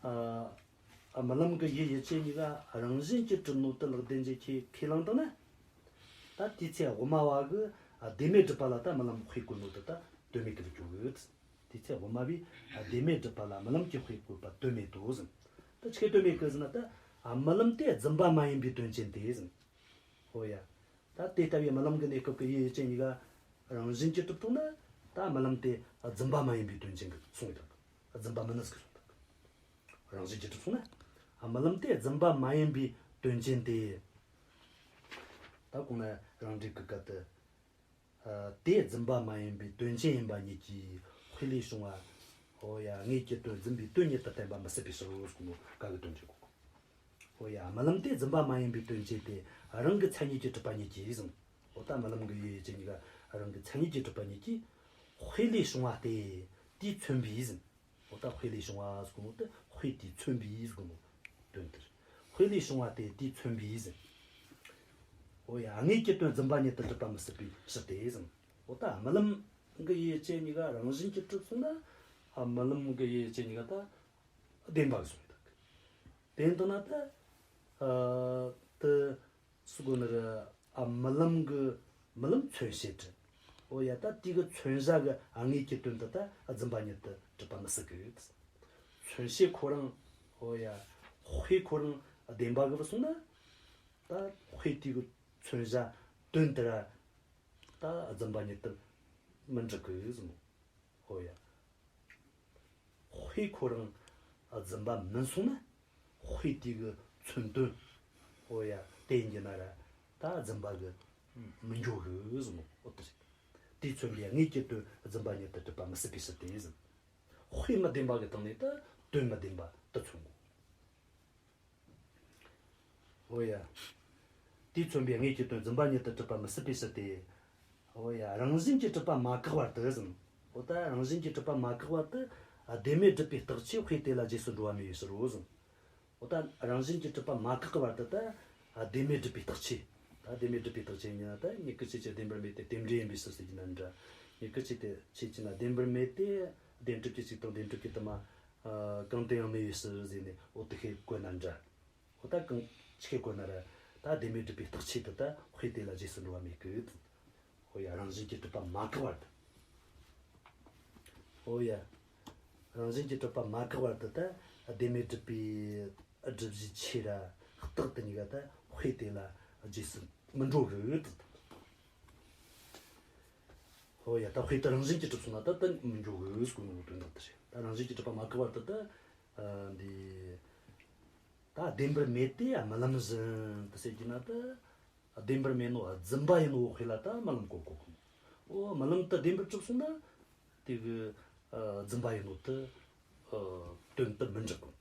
ཨ། རྨི་ལམ་གྱི་ཡུལ་ཡུལ་ཅན་གཉིས་ཀ་རང་བཞིན་གྱིས་གྲུབ་ནོ་དེ་ལེགས་ལྡན་འབྱེད་ཀྱིས་ཁས་བླངས་བཏང་ན། ད་དེའི་ཚེ་དབུ་མ་པ་གིས། ཨ། བདེན་མེད་སྒྲུབ་པ་ལ་ད་རྨི་ལམ་དཔེ་བཀོད་ནོ་དེ་ད་དོན་མེད་གི་འགྱུར་གི། དེའི་ཚེ་དབུ་མ་པས། ཨ། བདེན་མེད་སྒྲུབ་པ་ལ་རྨི་ལམ་གྱི་དཔེ་བཀོད་པ་དོན་མེད་དོ་ཟིན། ད་ཆི་དོན་མེད་གི་ཟེར་ན་ད། ཨ། རྨི་ལམ་དེ་རྫུན་པ་མ་ཡིན་པའི་དོན་ཅན་ཏེ་ཟིན། འོ་ཡ། ད་དེ་ལྟ་བུའི་རྨི་ལམ་གྱི་གནས་སྐབས་ཀྱི་ཡུལ་ཡུལ་ཅན་གཉིས་ཀ་རང་བཞིན་གྱིས་གྲུབ་བཏང་ན། ད་རྨི་ལམ་དེ་རྫུན་པ་མ་ཡིན་པའི་དོན་ཅན་གྱི་སོང་ཡོད་ད། རྫུན་པ་མིན་ནི་ཟིག་སོང་ད། རང་བཞིན་གྱིས་གྲུབ་སོང་ན། རྨི་ལམ་དེ་རྫུན་པ་མ་ཡིན་པའི་དོན་ཅན་ཏེ། ད་གོང་ན་རང་འགྲེལ་གྱི་སྐབས་དུ། ཨ། དེ་རྫུན་པ་མ་ཡིན་པའི་དོན་ཅན་ཡིན་པ་ཉིད་ཀྱིས་དཔེ་ལས་བྱུང་བ། འོ་ཡ། དངོས་ཀྱི་དོན་རྫུན་པའི་དོན་ཉིད་དུ་བསྟན་པ་མི་སྲིད་པའི་ཕྱིར་རོ་གསུངས་ནོ་ག་གི་དོན་འགྲེལ་གོ་གོ། འོ་ཡ། རྨི་ལམ་དེ་རྫུན་པ་མ་ཡིན་པའི་དོན་བྱེད་དེ། རང་གི་མཚན་ཉིད་ཀྱིས་གྲུབ་པ་ཉིད་ཀྱིས་ཟེར། འོ་ད་རྨི་ལམ་གྱི་ཡུལ་ཡུལ་ཅན་གཉིས་ཀ། རང་གི་མཚན་ཉིད་ཀྱིས་གྲུབ་པ་ཉིད་ཀྱིས། དཔེ་ལས་བྱུང་བ་སྟེ། དེས་མཚོན་པའི་ཟེར། འོ་ད་དཔེ་ལས་བྱུང་བ་ཟེར་གོ་ནོ་དེ། དཔེས་དེས་མཚོན་པའི་ཟེར་གོ་ནོ་དོན་དེ་རེད། དཔེ་ལས་བྱུང་བ་སྟེ་དེས་མཚོན་པའི་ཟེར། འོ་ཡ། དངོས་ཀྱི་དོན་རྫུན་པ་ཉིད་དུ་གྲུབ་པ་མི་སྲིད་པའི་ཕྱིར་ཏེ་ཟེར། འོ་ད་རྨི་ལམ་གྱི་ཡུལ་ཡུལ་ཅན་གཉིས་ཀ་རང་བཞིན་གྱིས་གྲུབ་སོང་ན། རྨི་ལམ་གྱི་ཡུལ་ཡུལ་ཅན་གཉིས་ཀ་ད་བདེན་པ་གི་སོང་ཡོད་ད། དེ་ལྟ་ན་ད། ཨ། དེ་སུ་གོ་ནི་རེད། ཨ། རྨི་ལམ་གྱི། རྨི་ལམ་མཚོན་བྱེད་རེད། འོ་ཡ། ད་དེ་གི་མཚོན་བྱ་གི་དངོས་ཀྱི་དོན་དེ་ད་རྫུན་པ་ཉིད་དུ་གྲུབ་པ་མི་སྲིད་གི། མཚོན་བྱེད་ཁོ་རང་། འོ་ཡ། དཔེ་ཁོ་རང་བདེན་པ་གི་བུད་སོང་ན། ད་དཔེ་དེ་གི་མཚོན་བྱ་དོན་དེ་ར་ད་རྫུན་པ་ཉིད་དུ་མི་འགྲུབ་གི་ཟེར་ནོ། འོ་ཡ། དཔེ་ཁོ་རང་རྫུན་པ་མིན་སོང་ན། དཔེ་དེ་གི་མཚོན་དོན། འོ་ཡ། དེ་ཡིན་གྱི་ན་ར་ད་རྫུན་པ་གི་མི་འགྱོ་གི་ཟེར་ནོ། འོ་དེ་རེད། དེས་མཚོན་པའི་དངོས་ཀྱི་དོན་རྫུན་པ་ཉིད་དུ་གྲུབ་པ་མི་སྲིད་པའི་ཕྱིར་ཏེ་ཟེར། དཔེ་མི་བདེན་པ་གི་སྟེང་ནས་ད་དོན་མི་བདེན་པ་དེ་མཚོན་དགོས། འོ་ཡ། དེས་མཚོན་པའི་དངོས་ཀྱི་དོན་རྫུན་པ་ཉིད་དུ་གྲུབ་པ་མི་སྲིད་པའི་ཕྱིར་ཏེ། འོ་ཡ། རང་བཞིན་གྱིས་གྲུབ་པ་མ་བཀག་བར་དུ་ཟེར། འོ་ད་རང་བཞིན་གྱིས་གྲུབ་པ་མ་བཀག་བར་དུ། ཨ། བདེན་མེད་སྒྲུབ་པའི་རྟགས་ཆོས་དཔེ་དེ་ལ་རྗེས་སུ་འགྲོ་བ་མེད་པའི་ཕྱིར་རོ་ཟེར། འོ་ད་རང་བཞིན་གྱིས་གྲུབ་པ་མ་བཀག་བར་དུ་ད། ཨ། བདེན་མེད་སྒྲུབ་པའི་རྟགས་ཆོས། ད་བདེན་མེད་སྒྲུབ་པའི་རྟགས་ཆོས་ཡིན་ན་ད། མྱུ་གུ་ཆོས་ཅན། བདེན་པར་མེད་དེ། རྟེན་འབྲེལ་ཡིན་པའི་ཕྱིར་ཟེར་གྱི་ན་འདྲ། མྱུ་གུ་ཆོས་དེ་ཆོས་ཅན་ན་བདེན་པར་མེད་དེ། བདེན་གྲུབ་ཀྱི་གཅིག་དང་བདེན་གྲུབ་ཀྱི་དུ་མ། ཨ། གང་དུ་ཡང་མེད་པའི་ཕྱིར་ཟེར་ནས། འོ་དེ་ཤེས་དགོས་ན་འདྲ། འོ་ད་གང་ཆི་ཤེས་དགོས་ན་ར། ད་བདེན་མེད་སྒྲུབ་པའི་རྟགས་ཆོས་དེ་ད་དཔེ་དེ་ལ་རྗེས་སུ་འགྲོ་བ་མེད་གི། འོ་ཡ། རང་བཞིན་གྱིས་གྲུབ་པ་མ་བཀག་བར་དུ། འོ་ཡ། རང་བཞིན་གྱིས་གྲུབ་པ་མ་བཀག་བར་དུ་ད་བདེན་མེད་སྒྲུབ་པའི་སྒྲུབ་བྱའི་ཆོས་ར་རྟགས་དེ་གཉིས་ཀ་ད་དཔེ་དེ་ལ་རྗེས་སུ་མི་འགྲོ་གི། འོ་ཡ། ད་དཔེ་དེ་རང་བཞིན་གྱིས་གྲུབ་སོང་ན་ད་ད་མི་འགྱོ་གི་ཟེར་གོ་ནོ་དོན་དག་དེ་རེད། ད་རང་བཞིན་གྱིས་གྲུབ་པ་མ་བཀག་བར་དུ་ད། ཨ། འདི་ད་བདེན་པར་མེད་དེ་རྨི་ལམ་བཞིན་དུ་ཟེར་གྱི་ན་ད། བདེན་པར་མེད་ནོ་རྫུན་པ་ཡིན་ནོ་དཔེ་ལ་ད་རྨི་ལམ་བཀོད་གོ་གི། འོ་རྨི་ལམ་དེ་བདེན་པར་གྲུབ་སོང་ན། དེ་གི། ཨ། རྫུན་པ་ཡིན་ནོ་དེ། ཨ། དོན་དུ་མི་འགྲུབ་གི།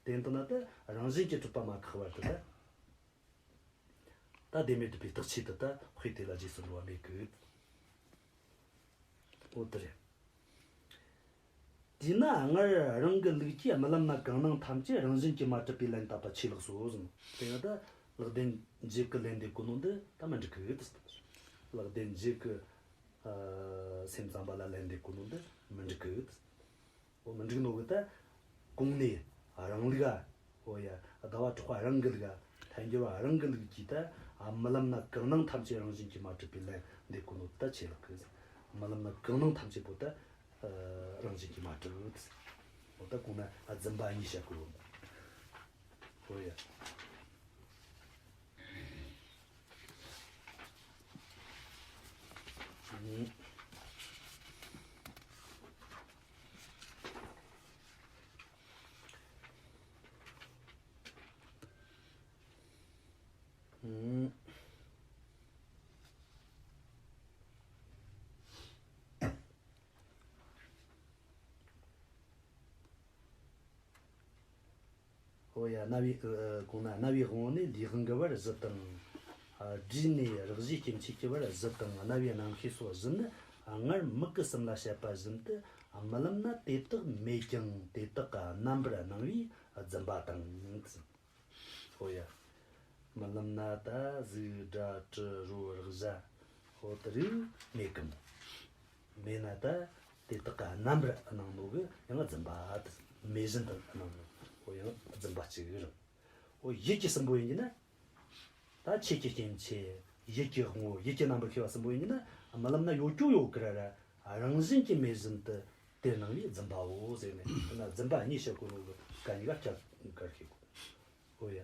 དེ་ལྟ་ན་ད་རང་བཞིན་གྱིས་གྲུབ་པ་མ་བཀག་བར་དུ་ད། ད་བདེན་མེད་སྒྲུབ་པའི་རྟགས་ཆོས་དེ་ད་དཔེ་དེ་ལ་རྗེས་སུ་འགྲོ་བ་མེད་གི། འོ་དེ་རེད། དེས་ན་སྔར་རང་གི་ལུགས་ཀྱིས་རྨི་ལམ་ན་གང་སྣང་ཐམས་ཅད་རང་བཞིན་གྱིས་མ་གྲུབ་པའི་ལན་བཏབ་པ་ཆེས་ལེགས་སོ་ཟེར། དེ་ཡང་ད་ལེགས་ལྡན་འབྱེད་ཀྱི་ལན་འདེབས་གོ་ནོ་འདི་ད་མི་འགྲིག་གི། ལེགས་ལྡན་འབྱེད་ཀྱི། ཨ། སེམས་ཙམ་པ་ལ་ལན་འདེབས་གོ་ནོ་འདི་མི་འགྲིག་གི། འོ་མི་འགྲིག་ནོ་གི་ད། གོང་ནས་རང་ལུགས། ཨ། འོ་ཡ། ཟླ་བ་གྲགས་པ་རང་གི་ལུགས། ཨ། ཐལ་འགྱུར་བ་རང་གི་ལུགས་ཀྱིས་ད། ཨ། རྨི་ལམ་ན་གང་སྣང་ཐམས་ཅད་རང་བཞིན་གྱིས་མ་གྲུབ་པའི་ལན་འདེབས་གོ་ནོ་ད་ཆེས་ལེགས་གི། རྨི་ལམ་ན་གང་སྣང་ཐམས་ཅད་པོ་ད། ཨ། རང་བཞིན་གྱིས་མ་གྲུབ། འོ་ད་གོང་ན། ཨ། རྫུན་པ་གཉིས་བཤད་གོ། འོ་ཡ། འོ་ཡ། རྣ་བའི། ཨ། གོང་ན་རྣ་བའི་དབང་པོ་ནས་ལུས་དབང་གི་བར་གཟི་དང་། ཨ། སྒྲའི་ནས་རེག་བྱའི་སྐྱེ་མཆེད་ཀྱི་བར་གཟི་དང་རྣ་བའི་རྣམ་ཤེས་སོགས་བཞི་ནི། ཨ། སྔར་མིག་གི་གསུམ་ལ་བཤད་པ་བཞིན་དུ་རྨི་ལམ་ན་དེ་དག་མེད་ཀྱང་དེ་དག་གི་རྣམ་པར་སྣང་བའི་རྫུན་པ་དང་། འོ་ཡ། རྨི་ལམ་ན་ད་གཟུགས་སྒྲ་དྲི་རོ་རེག་བྱ་འོ་དེ་རིགས་མེད་གི་མོ། མེད་ན་ད་དེ་དག་གི་རྣམ་པར་སྣང་ནོ་གི་ཡང་རྫུན་པ་དེ། མེད་བཞིན་དུ་སྣང་ནོ་འོ་ཡང་རྫུན་པ་གཅིག་རེད། འོ་ཡིད་ཀྱི་གསུམ་པོ་ཡིན་གྱི་ན། ད་ཆོས་ཀྱི་སྐྱེ་མཆེད། ཡིད་ཀྱི་དབང་པོ། ཡིད་ཀྱི་རྣམ་པར་ཤེས་པ་གསུམ་པོ་ཡིན་གྱི་ན། རྨི་ལམ་ན་ཡོད་ཀྱང་ཡོད་ཀྱི་ར་ར་རང་བཞིན་གྱིས་མེད་བཞིན་དུ་དེར་སྣང་བའི་རྫུན་པའོ་ཟེར་ནས། ན་རྫུན་པ་གཉིས་བཤད་གོ་ནོ་གི་སྐད་གཉིས་ཀ་བསྐྱར་བསྐྱར་ཤེས་དགོས། འོ་ཡ།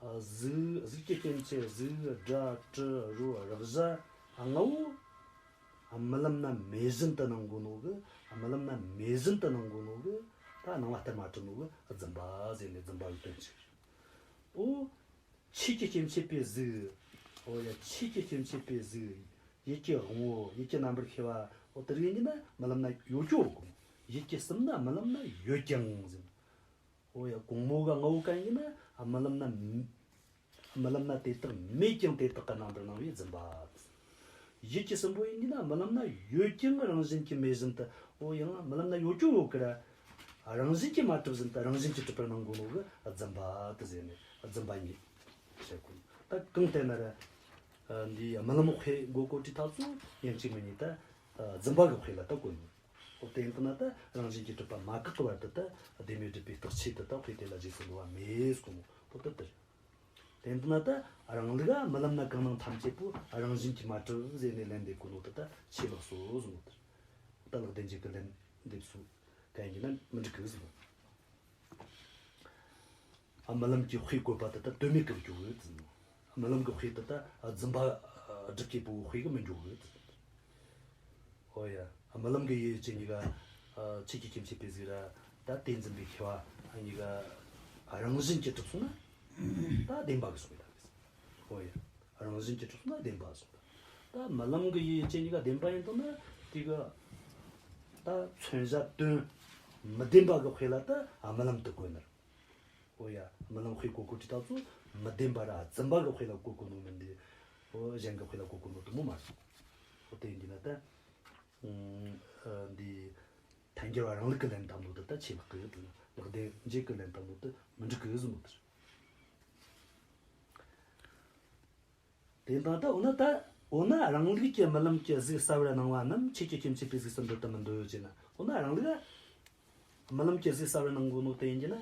གཟུགས། གཟུགས་ཀྱི་སྐྱེ་མཆེད། གཟུགས། སྒྲ། དྲི། རོ། རེག་བྱ་ལྔ་བོ། རྨི་ལམ་ན་མེད་བཞིན་དུ་སྣང་གོ་ནོ་གི། རྨི་ལམ་ན་མེད་བཞིན་དུ་སྣང་གོ་ནོ་གི། ད་སྣང་བ་སྟེར་མ་གྲུབ་ནོ་གི་རྫུན་པ་ཟེར་ནས་རྫུན་པ་གི་དོན་ཅིག། འོ། ཆོས་ཀྱི་སྐྱེ་མཆེད་པའི་གཟུགས། འོ་ཡ། ཆོས་ཀྱི་སྐྱེ་མཆེད་པའི་གཟུགས། ཡིད་ཀྱི་དབང་པོ། ཡིད་ཀྱི་རྣམ་པར་ཤེས་པ། འོ་དེ་རིགས་ཡིན་ན་རྨི་ལམ་ན་ཡོད་ཀྱང་ཡོད་གོ། ཡིད་ཀྱི་གསུམ་ནི་རྨི་ལམ་ན་ཡོད་ཀྱང་ཟེར། འོ་ཡ། གོང་མོ་གི་ལྔ་བོ་གན་ཡིན་ན་རྨི་ལམ་ན། རྨི་ལམ་ན་དེ་དག་མེད་ཀྱང་དེ་དག་གི་རྣམ་པར་སྣང་བའི་རྫུན་པ། ཡུལ་གྱི་གསུམ་པོ་ཡིན་ན་རྨི་ལམ་ན་ཡོད་ཀྱང་རང་བཞིན་གྱིས་མེད་བཞིན་དུ། འོ་ཡང་རྨི་ལམ་ན་ཡོད་ཀྱང་ཡོད་ཀི་ར། རང་བཞིན་གྱིས་མ་གྲུབ་བཞིན་དུ་རང་བཞིན་གྱིས་གྲུབ་པར་སྣང་གོ་ནོ་གི་རྫུན་པ་དེ་ཟེར་ནས་རྫུན་པ་ཉིད་བཤད་གོ། ད་གང་ལྟར་ན་ར། འདིའི་རྨི་ལམ་དཔེ་མགོ་བཀོད་དུས་ཐག་ཚོ་ཡིན་གཅིག་མིན་གཉིས་ད་རྫུན་པ་གི་དཔེ་ལ་ད་གོ་ནོ། འོ་དེ་ཡིན་ན་ད་རང་བཞིན་གྱིས་གྲུབ་པ་མ་བཀག་གི་བར་དུ་ད་བདེན་མེད་སྒྲུབ་པའི་རྟགས་ཆོས་དེ་དག་དཔེ་དེ་ལ་རྗེས་སུ་འགྲོ་བ་མེད་གསུངས་ནོ། འོ་ད་དེ་རེད། དེ་ཡིན་ན་ད་རང་ལུགས་རྨི་ལམ་ན་གང་སྣང་ཐམས་ཅད་པོ་རང་བཞིན་གྱིས་མ་གྲུབ་ཟེར་ནས་ལན་འདེབས་གོ་ནོ་དེ་ད་ཆེས་ལེགས་སོ་གསུངས་ནོ། དེ་ད་ལེགས་ལྡན་འབྱེད་ཀྱི་ལན་འདེབས་སོ་གན་ཡིན་ན་མི་འགྲིག་གི་གསུངས། རྨི་ལམ་གྱི་དཔེ་བཀོད་པ་དེ་ད་དོན་མེད་ཀྱི་འཇོག་གི་ཡོད་ཟེར། རྨི་ལམ་གྱི་དཔེ་དེ་ད་རྫུན་པ་སྒྲུབ་བྱེད་པོའི་དཔེ་གི་མི་འཇོག་གི་ཡོད་ཟེར། ཨོ་ཡ། རྨི་ལམ་གྱི་ཡུལ་ཡུལ་ཅན་གཉིས་ཀ། ཆོས་ཀྱི་སྐྱེ་མཆེད་པའི་གཟུགས་ར། ད་དེ་འཛིན་པའི་ཤེས་པ་གཉིས་ཀ་རང་བཞིན་གྱིས་གྲུབ་སོང་ན་ད་བདེན་པ་གི་སོང་ཡོད་ད། ཨོ་ཡ། རང་བཞིན་གྱིས་གྲུབ་སོང་ན་བདེན་པ་སོང་ད། ད་རྨི་ལམ་གྱི་ཡུལ་ཡུལ་ཅན་གཉིས་ཀ་བདེན་པ་ཡིན་དང་ན་དེ་གི་ད་མཚོན་བྱ་དོན་མི་བདེན་པ་གི་དཔེ་ལ་ད་རྨི་ལམ་དུ་བཀོད་ནི་རེད། ཨོ་ཡ། རྨི་ལམ་དཔེ་བཀོད་གོ་དུས་ད་ཚོ་མི་བདེན་པ་ར་རྫུན་པ་གི་དཔེ་ལ་བཀོད་གོ་ནོ་མིན་ཏེ། ཨོ་གཞན་གི་དཔེ་ལ་བཀོད་གོ་ནོ་དེ་མོ་མ་རེད། ཨོ་དེ་ཡིན་གྱི་ན་ད། ཨ་འདི་ཐལ་འགྱུར་བ་རང་ལུགས་ཀྱི་ལན་བཏབ་ནོ་དེ་ད་ཆེས་ལེགས་གི་ཡོད། ལེགས་ལྡན་འབྱེད་ཀྱི་ལན་བཏབ་ནོ་དེ་མི་འགྲིག་གི་ཟེར་ནོ་དེ་རེད། དེ་དང་ད་འོ་ན་ད། འོ་ན་རང་ལུགས་ཀྱི་རྨི་ལམ་གྱི་གཟུགས་གསལ་བར་སྣང་བ་རྣམས་ཆོས་ཀྱི་སྐྱེ་མཆེད་པའི་གཟུགས་སུ་འདོད་དམ་མི་འདོད་ཅེ་ན། འོ་ན་རང་ལུགས་རྨི་ལམ་གྱི་གཟུགས་གསལ་བར་སྣང་གོ་ནོ་དེ་ཡིན་གྱི་ན་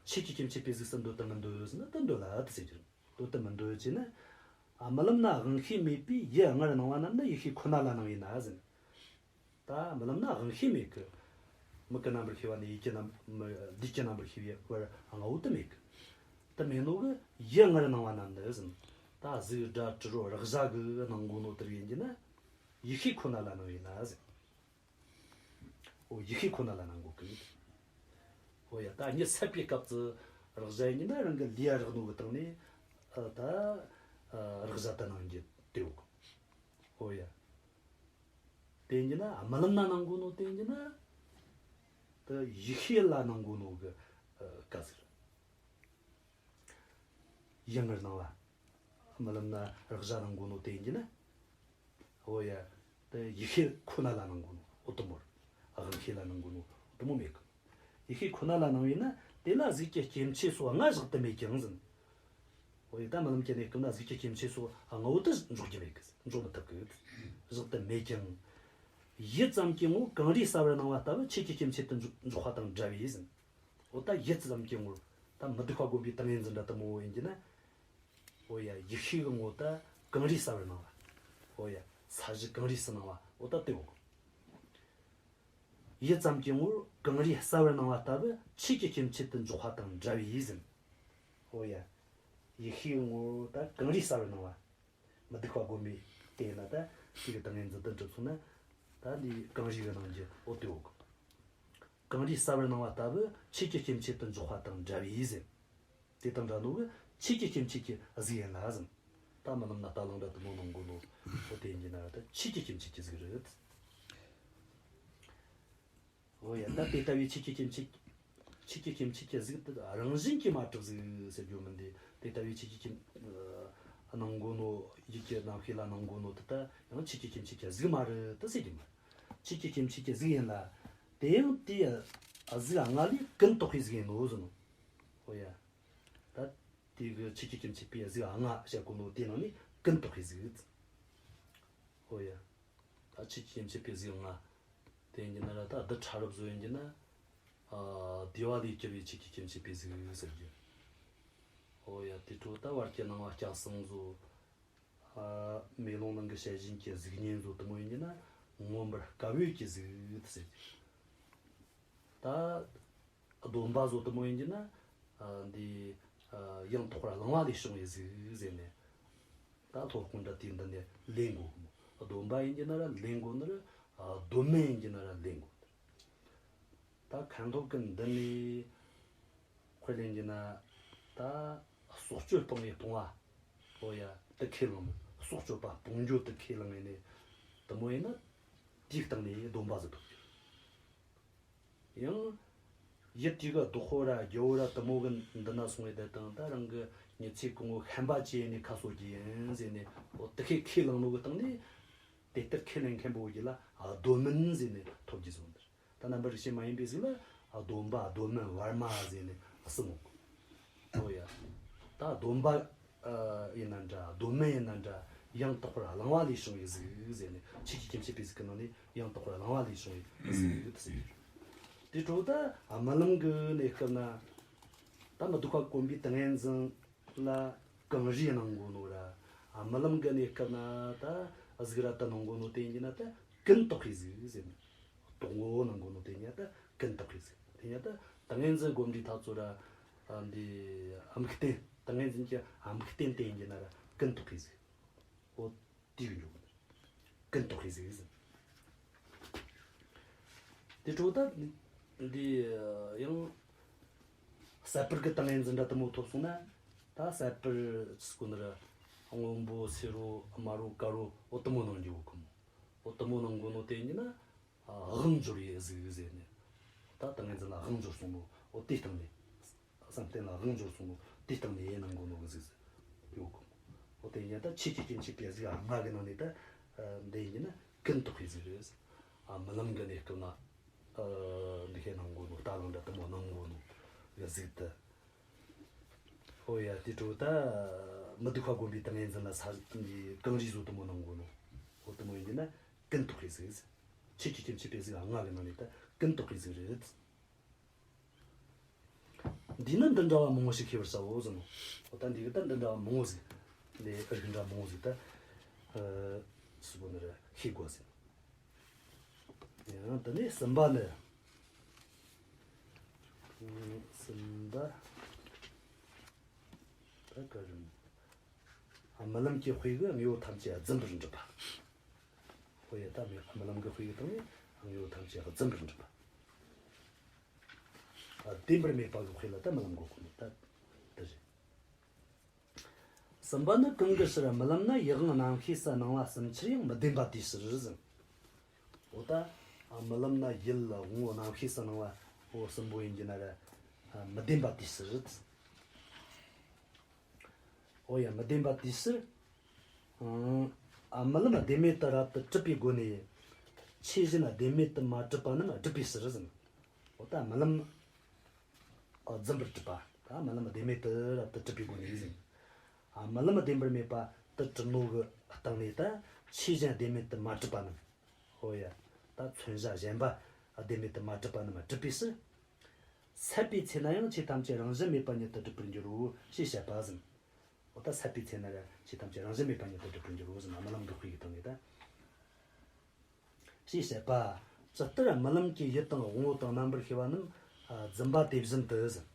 ཆོས་ཀྱི་སྐྱེ་མཆེད་པའི་གཟུགས་སུ་འདོད་དམ་མི་འདོད་ཟེར་ན་ད་འདོད་ལ་དེ་ཟེར་གྱི་རེད། འདོད་དམ་མི་འདོད་ཅེ་ན། རྨི་ལམ་ན་དབང་ཤེས་མེད་པའི་ཡུལ་ལྔར་སྣང་བ་རྣམས་ནི་ཡིད་ཤེས་ཁོ་ན་ལ་སྣང་བས་ན་ཟེར། ད་རྨི་ལམ་ན་དབང་ཤེས་མེད་གི། མིག་གི་རྣམ་པར་ཤེས་པ་ནས་ཡིད་ཀྱི་རྣམ་མི་ལུས་ཀྱི་རྣམ་པར་ཤེས་པའི་བར་ལྔ་བོ་དེ་མེད་གི། དེ་མེད་ནོ་གི་ཡུལ་ལྔར་སྣང་བ་རྣམས་ནི་ཟེར། ད་གཟུགས་སྒྲ་དྲི་རོ་རེག་བྱ་གི་སྣང་གོ་ནོ་དེ་ཡིན་གྱི་ན། ཡིད་ཤེས་ཁོ་ན་ལ་སྣང་བས་ན་ཟེར། འོ་ཡིད་ཤེས་ཁོ་ན་ལ་སྣང་གོ་གི། འོ་ཡ། ད་གཉིད་སད་པའི་སྐབས་སུ་རེག་བྱ་ཡིན་གྱི་ན་རང་གི་ལུས་ཡ་རེག་ནོ་གི་སྟེང་ནས་ཨ་ད་ཨ་རེག་བྱ་དེ་སྣང་རྒྱུ་དེ་ཡོད་གི། འོ་ཡ། དེ་ཡིན་གྱི་ན་རྨི་ལམ་ན་སྣང་གོ་ནོ་དེ་ཡིན་གྱི་ན། དེ་ཡིད་ཤེས་ལ་སྣང་གོ་ནོ་གི་ཨ་ག་ཟེར། ཡུལ་ལྔར་སྣང་བ། རྨི་ལམ་ན་རེག་བྱ་སྣང་གོ་ནོ་དེ་ཡིན་གྱི་ན། འོ་ཡ། དེ་ཡིད་ཤེས་ཁོ་ན་ལ་སྣང་གོ་ནོ་འོ་དེ་མོ་རེད། དབང་ཤེས་ལ་སྣང་གོ་ནོ་འོ་དེ་མོ་མེད་གི། ཡིད་ཤེས་ཁོ་ན་ལ་སྣང་བས་ན་དེ་ལ་གཟུགས་ཀྱི་སྐྱེ་མཆེད་སོགས་ལྔ་བཞག་ཏུ་མེད་ཀྱང་ཟེར། འོ་ཡ། ད་རྨི་ལམ་གྱི་གནས་སྐབས་ན་གཟུགས་ཀྱི་སྐྱེ་མཆེད་སོགས་ལྔ་བོ་དེ་འཇོག་རྒྱུ་མེད་གི། འཇོག་མི་ཐུབ་གི། བཞག་ཏུ་མེད་ཀྱང་། ཡུལ་ཙམ་གྱི་ངོར་གངས་རིས་གསལ་བར་སྣང་བ་ལྟ་བུ་ཆོས་ཀྱི་སྐྱེ་མཆེད་དུ་འཇོག་འཇོག་པ་དང་འདྲ་བས་ཟེར། འོ་ད་ཡུལ་ཙམ་གྱི་ངོར་ད་མི་སྡུག་པ་བསྒོམས་པའི་ཏིང་ངེ་འཛིན་འདྲ་དེ་མོ་ཡིན་གྱི་ན། འོ་ཡ། ཡིད་ཤེས་ཀྱི་ངོར་ད་གངས་རིས་གསལ་བར་སྣང་བ། འོ་ཡ། ས་གཞི་གངས་རིས་སུ་སྣང་བ་འོ་ད་དེ་འོ། ཡུལ་ཙམ་གྱི་ངོར་གངས་རིས་གསལ་བར་སྣང་བ་ལྟ་བུ་ཆོས་ཀྱི་སྐྱེ་མཆེད་དུ་འཇོག་པ་དང་འདྲ་བས་ཟེར། འོ་ཡ། ཡིད་ཤེས་ཀྱི་ངོར་ད་གངས་རིས་གསལ་བར་སྣང་བ། མི་སྡུག་པ་བསྒོམས་པའི་དེ་ཡིན་ན་ད་ཅིག་གི་ཏིང་ངེ་འཛིན་དུ་འགྲུབ་སོང་ན། ད་འདི་གངས་རིས་ཀྱི་སྣང་རྒྱུ་འོ་དེ་འོ་གི། གངས་རིས་གསལ་བར་སྣང་བ་ལྟ་བུ་ཆོས་ཀྱི་སྐྱེ་མཆེད་དུ་འཇོག་པ་དང་འདྲ་བས་ཟེར། དེ་དང་འདྲ་ནོ་གི་ཆོས་ཀྱི་སྐྱེ་མཆེད་ཀྱི་གཟུགས་ཡིན་ལ་ཟེར། ད་རྨི་ལམ་ན་རྟ་གླང་འདྲ་དེ་མོ་སྣང་གོ་ནོ་འོ་དེ་ཡིན་གྱི་ན་ད་ཆོས་ཀྱི་སྐྱེ་མཆེད་ཀྱི་གཟུགས་རེད། འོ་ཡ། ད་དེ་ལྟ་བུའི་ཆོས་ཀྱི་སྐྱེ་མཆེད། ཆོས་ཀྱི་སྐྱེ་མཆེད་ཀྱི་གཟུགས་དེ་རང་བཞིན་གྱིས་མ་གྲུབ་གཟུགས་ཟེར་རྒྱུ་མིན་ཏེ། དེ་ལྟ་བུའི་ཆོས་ཀྱི་སྐྱེ་ཨ་སྣང་གོ་ནོ་ཡིད་ཀྱི་རྣམ་ཤེས་ལ་སྣང་གོ་ནོ་དེ་ད་ཡང་ཆོས་ཀྱི་སྐྱེ་མཆེད་ཀྱི་གཟུགས་མ་རེད་དེ་ཟེར་རྒྱུ་མ་རེད། ཆོས་ཀྱི་སྐྱེ་མཆེད་ཀྱི་གཟུགས་ཡིན་ལ། དེ་ཡང་དེའི་གཟུགས་ལྔ་ལས་ཀུན་བརྟགས་པའི་གཟུགས་ཡིན་ནོ་ཟེར་ནོ། འོ་ཡ། ད་དེ་གི་ཆོས་ཀྱི་སྐྱེ་མཆེད་པའི་གཟུགས་ལྔ་བཤད་གོ་ནོ་དེ་ནང་ནས་ཀུན་བརྟགས་པའི་གཟུགས། འོ་ཡ། ད་ཆོས་ཀྱི་སྐྱེ་མཆེད་པའི་གཟུགས་ལྔ། དེ་ཡིན་གྱི་ན་ར་ད་རྡུལ་ཕྲ་རབ་བཟོ་ཡིན་གྱི་ན། ཨ་བསྡུས་པ་ལས་གྱུར་པའི་ཆོས་ཀྱི་སྐྱེ་མཆེད་པའི་གཟུགས་ཟེར་རྒྱུ། འོ་ཡ། དེ་འཕྲོ་ད་བར་གྱི་སྣང་བ་སྐྱ་སང་བཟོ། ཨ་མེ་ལོང་ནང་གི་བྱད་བཞིན་གྱི་གཟུགས་བརྙན་བཟོ་དེ་མོ་ཡིན་གྱི་ན་མངོན་པར་དཀར་པོའི་གི་གཟུགས་ཟེར་རྒྱུ། ད་སྡོམ་པ་བཟོ་དེ་མོ་ཡིན་གྱི་ན། ཨ་འདི་ཨ་ཡང་དག་པར་བླངས་པ་ལས་བྱུང་བའི་གཟུགས་ཟེར་ནས། ད་སློབ་དཔོན་འདྲ་དེ་འདི་ནས་ལེན་དགོས་གི་མོ། སྡོམ་པ་ཡིན་གྱི་ན་ར་ལེན་དགོས་ནི་ར། ཨ་སྡོམ་མིན་ཡིན་གྱི་ན་ར་ལེན་དགོས་ནི་ར། ད་མཁན་སློབ་ཀྱི་མདུན་ནས་དཔེ་ལེན་གྱི་ན། ད་སྲོག་གཅོད་སྤང་བའི་ལྟུང་བ། འོ་ཡ། དེ་ཁས་བླངས་མོ། སྲོག་གཅོད་པ་སྤོང་རྒྱུ་དེ་ཁས་བླངས་ཡིན་ནས། དེ་མོ་ཡིན་ན་དེའི་སྟེང་ནས་སྡོམ་པ་ཟིག་ཐོབ་རྒྱུ། ཡང་ ཡུལ་དེ་གི་བདག་པོ་ར་རྒྱལ་པོ་ར་དེ་མོ་གི་འདི་ན་སོང་བའི་དེ་དང་། ད་རང་གི་མྱི་ཚེ་གང་བོ་ཤན་པ་བྱས་ནས་ཁ་གསོ་རྒྱུ་ཡིན་ཟེར་ནས། འོ་དེ་ཁས་ཁས་བླངས་ནོ་གི་སྟེང་ནས། དེ་ལྟར་ཁས་ལེན་མཁན་པོ་གི་ལ་སྡོམ་མིན་ཟེར་ནས་ཐོབ་རྒྱུ་བཟོ་འདིར། ད་རྣམ་པར་རིག་བྱེད་མ་ཡིན་པའི་གཟུགས་ལ་སྡོམ་པ་སྡོམ་མིན་བར་མ་ཟེར་ནས་གསུམ་མོ། ཨོ་ཡ། ད་སྡོམ་པ་ཨ་ཡིན་ན་འདྲ། སྡོམ་མིན་ཡིན་ན་འདྲ། ཡང་དག་པར་བླངས་པ་ལས་བྱུང་བའི་གཟུགས་ཟེར་ནས། ཆོས་ཀྱི་སྐྱེ་མཆེད་པའི་གཟུགས་ཀྱི་ནང་ནས་ཡང་དག་པར་བླངས་པ་ལས་བྱུང་བའི་གཟུགས་དེ་ཟེར་གི། དེ་འཕྲོ་ད་རྨི་ལམ་གི་གནས་སྐབས་ན། ད་མི་སྡུག་པ་གོམས་པའི་ཏིང་ངེ་འཛིན་ལ་གང་རིགས་སྣང་གོ་ནོ་ར། རྨི་ལམ་གི་གནས་སྐབས་ན་ད་གཟུགས་ར་དེ་སྣང་གོ་ནོ་དེ་ཡིན་ན་ད་ཀུན་བརྟགས་པའི་གཟུགས་ཟེར་ནས། རྟོག་ངོ་སྣང་གོ་ནོ་དེ་ཡིན་ན་ད་ཀུན་བརྟགས་པའི་གཟུགས། དེ་ཡིན་ན་ད་ཏིང་ངེ་འཛིན་གོམས་འདྲིས་ཐག་ཚོད་ར། ཨ་འདི་ཨ་དམིགས་རྟེན། ཏིང་ངེ་འཛིན་གྱི་ཨ་དམིགས་རྟེན་དེ་ཡིན་ན་ར་ཀུན་བརྟགས་པའི་གཟུགས། འོ་དེ་གི་འཇུག་པ། ཀུན་བརྟགས་པའི་གཟུགས་ཟེར། དེ་འཕྲོ་ད་འདི་ཡང་ཟད་པར་གི་ཏིང་ངེ་འཛིན་འདྲ་དེ་མོ་ཐོབ་སོང་ན། ད་ཟད་པར་ཟེར་གོ་ནི་ར་སྔོན་པོ་སེར་པོ་དམར་པོ་དཀར་པོ་འོ་དེ་མོ་སྣང་རྒྱུ་ཡོད་གི་མོ། འོ་དེ་མོ་སྣང་གོ་ནོ་དེ་ཡིན་ན། ཨ་དབང་འབྱོར་བའི་གཟུགས་ཟེར་ནས། ད་ཏིང་ངེ་འཛིན་ལ་དབང་འབྱོར་སོང་ནོ། འོ་དེའི་སྟེང་ནས། བསམ་གཏན་ལ་དབང་འབྱོར་སོང་ནོ་དེའི་སྟེང་ནས་སྣང་གོ་ནོ་གི་གཟུགས་ཟེར་ཡོད་གི། འོ་དེ་ཡིན་ན་ད་ཆོས་ཀྱི་སྐྱེ་མཆེད་པའི་གཟུགས་ལྔ་གི་ནང་ནས་ད་ཨ་འདི་ཡིན་ན་ཀུན་བརྟགས་པའི་གཟུགས་རེད། ཨ་རྨི་ལམ་གི་གནས་སྐབས་ན་ཨ་འདི་ཁས་སྣང་གོ་ནོ་རྟ་གླང་འདྲ་དེ་མོ་སྣང་གོ་ནོ་གི་གཟུགས་དེ། འོ་ཡ། དེ་འཕྲོ་ད་མི་སྡུག་པ་གོམས་པའི་ཏིང་ངེ་འཛིན་ལ་ས་གང་རིགས་བཟོ་དེ་མོ་སྣང་གོ་ནོ། འོ་དེ་མོ་ཡིན་ན་ཀུན་བརྟགས་པའི་གཟུགས། ཆོས་ཀྱི་སྐྱེ་མཆེད་པའི་གཟུགས་ལྔ་གི་ནང་ནས་ད་ཀུན་བརྟགས་པའི་གཟུགས་རེད། འདིས་ནི་འདི་འདྲ་བ་མང་པོ་ཞིག་ཤེས་པར་བྱའོ་ཟེར་ནོ། འོ་ད་འདི་གིས་ད་འདི་འདྲ་བ་མང་པོ་ཟིག་འདི་ཨ་རིགས་འདྲ་མང་པོ་ཟིག་ད་ཨ་སུ་བོ་ནི་ར་ཤེས་དགོས་ཟེར། ཡང་དེ་ནས་གསུམ་པ་ནི། ཨ་གསུམ་པ་ད་ག་རེ། ཨ་རྨི་ལམ་གྱི་དཔེ་གིས་དངོས་པོ་ཐམས་ཅད་རྫུན་པར་འགྲུབ་པ། འོ་ཡ། ད་རྨི་རྨི་ལམ་གྱི་དཔེ་གི་སྟེང་ནས་དངོས་པོ་ཐམས་ཅད་རྫུན་པར་འགྲུབ་པ། ཨ་བདེན་པར་མེད་པ་གི་དཔེ་ལ་ད་རྨི་ལམ་གོ་དགོས་ནི་ད་དེ་རེད། གསུམ་པ་ནི། གང་གི་ཕྱིར་རྨི་ལམ་ན་ཡུལ་དབང་རྣམ་ཤེས་སུ་སྣང་བ་གསུམ་ཆར་ཡང་མི་བདེན་པ་དེའི་ཕྱིར་ཟེར། འོ་ད་ཨ་རྨི་ལམ་ན་ཡུལ་དབང་པོ་རྣམ་ཤེས་སུ་སྣང་བ་འོ་གསུམ་པོ་ཡིན་གྱི་ན་ར་ཨ་མི་བདེན་པ་དེའི་ཕྱིར། འོ་ཡ། མི་བདེན་པ་དེའི་ཕྱིར། ཨང་། ཨ་རྨི་ལམ་བདེན་མེད་དུ་རབ་ཏུ་གྲུབ་པའི་སྒོ་ནས། ཆོས་གཞན་བདེན་མེད་དུ་མ་གྲུབ་པ་རྣམས་སྒྲུབ་པའི་ཕྱིར་ཟེར། འོ་ད་རྨི་ལམ་ཨ་རྫུན་པར་གྲུབ་པ། ད་རྨི་ལམ་བདེན་མེད་དུ་རབ་ཏུ་གྲུབ་པའི་སྒོ་ནས་ཟེར། ཨ་རྨི་ལམ་བདེན་པར་མེད་པ་དུ་གྲུབ་ནོ་གི་སྟེང་ནས་ད་ཆོས་གཞན་བདེན་མེད་དུ་མ་གྲུབ་པ་རྣམས། འོ་ཡ། ད་མཚོན་བྱ་གཞན་པ་བདེན་མེད་དུ་མ་གྲུབ་པ་རྣམས་སྒྲུབ་པའི་ཕྱིར། སད་པའི་ཚེ་ན་ཡང་ཆོས་ཐམས་ཅད་རང་བཞིན་མེད་པ་ཉིད་དུ་སྒྲུབ་པར་འགྱུར་རོ་ཞེས་བཤད་པ་ཟེར། འོ་ད་སད་པའི་ཚེ་ན་ར་ཆོས་ཐམས་ཅད་རང་བཞིན་མེད་པ་ཉིད་དུ་སྒྲུབ་པར་འགྱུར་རོ་ཟེར། རྨི་ལམ་གྱི་དཔེ་གི་སྟེང་ནས་ད། ཞེས་བཤད་པ། ཇི་ལྟར་རྨི་ལམ་གྱི་ཡུལ་དང་དབང་པོ་དང་རྣམ་པར་ཤེས་པ་རྣམས་ཨ་རྫུན་པ་དེ་བཞིན་དུ་ཟེར།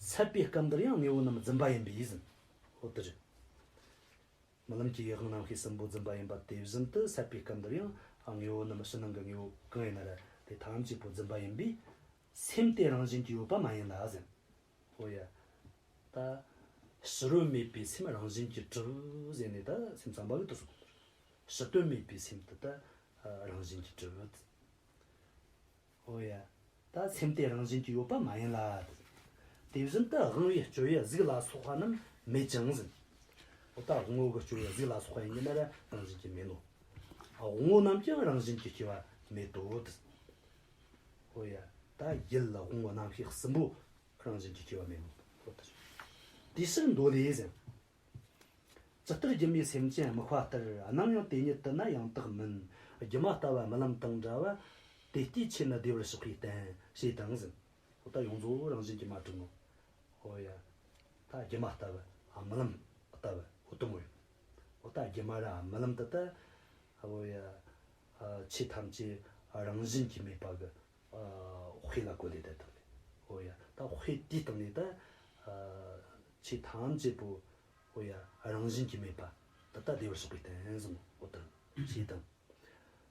སད་པའི་སྐབས་འདིར་ཡང་དངོས་པོ་རྣམས་རྫུན་པ་ཡིན་པས་ཟེར། འོ་དེ་རེད། རྨི་ལམ་གྱི་ཡུལ་དབང་རྣམ་ཤེས་གསུམ་པོ་རྫུན་པ་ཡིན་པ་དེ་བཞིན་དུ་སད་པའི་སྐབས་འདིར་ཡང་དངོས་པོ་རྣམས་ཕྱི་ནང་གི་དངོས་པོ་གང་ཡིན་ན་ར་དེ་ཐམས་ཅད་པོ་རྫུན་པ་ཡིན་པས། སེམས་དེ་རང་བཞིན་གྱིས་ཡོད་པ་མ་ཡིན་ལ་ཟེར། འོ་ཡ། ད་ཕྱི་རོལ་མེད་པའི་སེམས་རང་བཞིན་གྱིས་གྲུབ་ཟེར་ནས་ད་སེམས་ཙམ་པ་གིས་དེ་གསུངས། ཕྱི་དོན་མེད་པའི་སེམས་དེ་ད་རང་བཞིན་གྱིས་གྲུབ། འོ་ཡ། ད་སེམས་དེ་རང་བཞིན་གྱིས་ཡོད་པ་མ་ཡིན་ལ། དེ་བཞིན་དུ་དབང་པོའི་སྤྱོད་ཡུལ་གཟུགས་ལ་སོགས་པ་རྣམས་མེད་ཅིང་ཟེར། འོ་ད་དབང་པོ་གི་སྤྱོད་ཡུལ་གཟུགས་ལ་སོགས་པ་ཡིན་གྱི་ན་ར་རང་བཞིན་གྱིས་མེད་ནོ། དབང་པོ་རྣམས་ཀྱང་རང་བཞིན་གྱིས་སྐྱེ་བ་མེད་དོ། འོ་ཡ། ད་ཡུལ་དབང་པོ་རྣམ་ཤེས་གསུམ་པོ་རང་བཞིན་གྱིས་སྐྱེ་བ་མེད་ནོ། འོ་ད་དེའི་ཕྱིར་མདོ་ལས་ཟེར། ཇི་ལྟར་སྒྱུ་མའི་སེམས་ཅན་དམིགས་པ་ལྟར། སྣང་ཡང་དེ་ཉིད་དུ་ན་ཡང་དག་མིན། སྒྱུ་མ་ལྟ་བུ་རྨི་ལམ་དང་འདྲ་བ། དེ་ལྟའི་ཆོས་ནི་བདེ་བར་གཤེགས་པས་བསྟན། ཞེས་དང་ཟེར། འོ་ད་ཡོངས་རྫོགས་རང་བཞིན་གྱིས་མ་གྲུབ་ནོ། འོ་ཡ། ད་སྒྱུ་མ་ལྟ་བུ་རྨི་ལམ་ལྟ་བུ་འོ་དེ་མོ་ཡིན། འོ་ད་སྒྱུ་མ་ར་རྨི་ལམ་དེ་ད། འོ་ཡ། ཆོས་ཐམས་ཅད་རང་བཞིན་གྱིས་མེད་པ་གི་དཔེ་ལ་བཀོད་དེ་བསྡད་བཏང་ནས། འོ་ཡ། ད་དཔེ་དེའི་སྟེང་ནས་ད་ཆོས་ཐམས་ཅད་པོ། འོ་ཡ། རང་བཞིན་གྱིས་མེད་པ་ད་ལྟ་བདེ་བར་གཤེགས་པས་བསྟན་ཟེར། འོ་ད་ཞེས་དང་།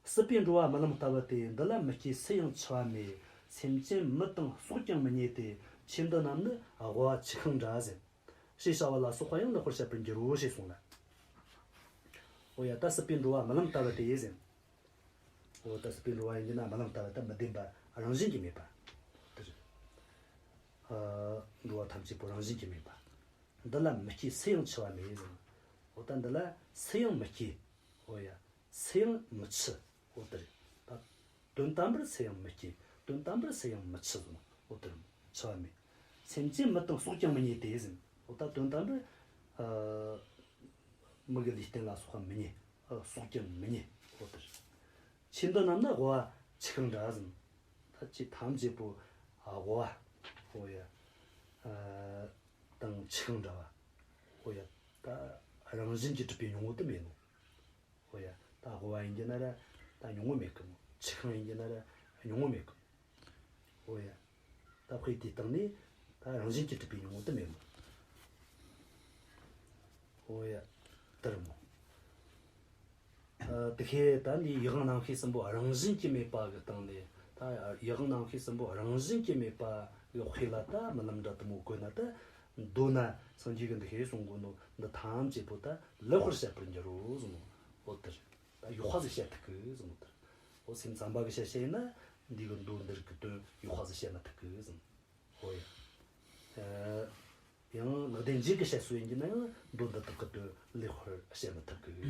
སྲིད་པའི་འགྲོ་བ་རྨི་ལམ་ལྟ་བུ་སྟེ། འདི་ལ་མི་སྐྱེ་སུ་ཡང་འཆི་བ་མེད། སེམས་ཅན་མི་དང་སྲོག་ཀྱང་མི་རྙེད་དེ། ཆོས་འདི་རྣམས་ནི་དབུ་བ་ཆུ་ཤིང་འདྲ་ཟེར། ཞེས་བྱ་བ་ལ་སོགས་པ་ཡང་ལེགས་པར་བཤད་པར་འགྱུར་རོ་ཞེས་གསུངས་ལ། འོ་ཡ། ད་སྲིད་པའི་འགྲོ་བ་རྨི་ལམ་ལྟ་བུ་སྟེ་ཟེར། འོ་ད་སྲིད་པའི་འགྲོ་བ་ཡིན་གྱི་ན་རྨི་ལམ་ལྟ་བུ་ད་མི་བདེན་པ་རང་བཞིན་གྱིས་མེད་པ། དེ་ ཨ། འགྲོ་བ་ཐམས་ཅད་པོ་རང་བཞིན་གྱིས་མེད་པ། འདི་ལ་མི་སྐྱེ་སུ་ཡང་འཆི་བ་མེད་ཟེར། འོ་ད་འདི་ལ་སུ་ཡང་མི་སྐྱེ། འོ་ཡ། སུ་ཡང་མི་འཆི། འོ་དེ་རེད། ད་དོན་དམ་པར་སུ་ཡང་མི་སྐྱེ། དོན་དམ་པར་སུ་ཡང་མི་འཆི་ཟེར། འོ་དེ་རེད། འཆི་བ་མེད། སེམས་ཅན་མི་དང་སྲོག་ཀྱང་མི་རྙེད་དེ་ཟེར། འོ་ད་དོན་དམ་པར། ཨ། མི་གི་ལུས་རྟེན་ལ་སོགས་པ་མི་རྙེད། ཨ། སྲོག་ཀྱང་མི་རྙེད། འོ་དེ་རེད། ཆོས་འདི་རྣམས་ནི་དབུ་བ་ཆུ་ཤིང་འདྲ་ཟེར། ད་ཆོས་ཐམས་ཅད་པོ། ཨ། དབུ་བ། འོ་ཡ། ཨ། དང་ཆུ་ཤིང་འདྲ་བ། འོ་ཡ། ད་རང་བཞིན་གྱིས་གྲུབ་པའི་སྙིང་པོ་དེ་མེད་ནོ། འོ་ཡ། ད་དབུ་བ་ཡིན་གྱི་ན་ར་ད་སྙིང་པོ་མེད་གི་མོ། ཆུ་ཤིང་ཡིན་གྱི་ན་ར་སྙིང་པོ་མེད་གི་མོ། འོ་ཡ། ད་དཔེ་དེའི་སྟེང་ནས་ད་རང་བཞིན་གྱིས་གྲུབ་པའི་སྙིང་པོ་དེ་མེད་མོ། འོ་ཡ། དེ་རེད་མོ། ཨ། དེ་བྱས་ད་འདི་ཡུལ་དབང་རྣམ་ཤེས་གསུམ་པོ་རང་བཞིན་གྱིས་མེད་པ་གི་སྟེང་ནས། ད་ཡུལ་དབང་རྣམ་ཤེས་གསུམ་པོ་རང་བཞིན་གྱིས་མེད་པ་གི་དཔེ་ལ་ད་རྨི་ལམ་འདྲ་དེ་མོ་བཀོད་ན། ད་མདོ་ན་སངས་རྒྱས་ཀྱིས་འདི་བྱས་གསུང་གོ་ནོ་འདི་ཐམས་ཅད་པོ་ད་ལེགས་པར་བཤད་པར་འགྱུར་རོ་གསུངས་ནོ། འོ་དེ་རེད། ད་ཡག་པ་ཟིག་བཤད་ཐུབ་གི་གསུངས་ནོ་དེ་རེད། འོ་སེམས་ཙམ་པ་གིས་བཤད་བཤད་ན་འདི་གི་མདོ་འདི་རིགས་ཀྱི་དོན་ཡག་པ་ཟིག་བཤད་མི་ཐུབ་གི་གསུངས། འོ་ཡ། ཨ། ཡང་ལེགས་ལྡན་འབྱེད་ཀྱིས་བཤད་སྲོལ་ཡིན་གྱི་ན་ཡང་མདོ་འདི་དག་གི་དོན་ལེགས་པར་བཤད་མི་ཐུབ་གི།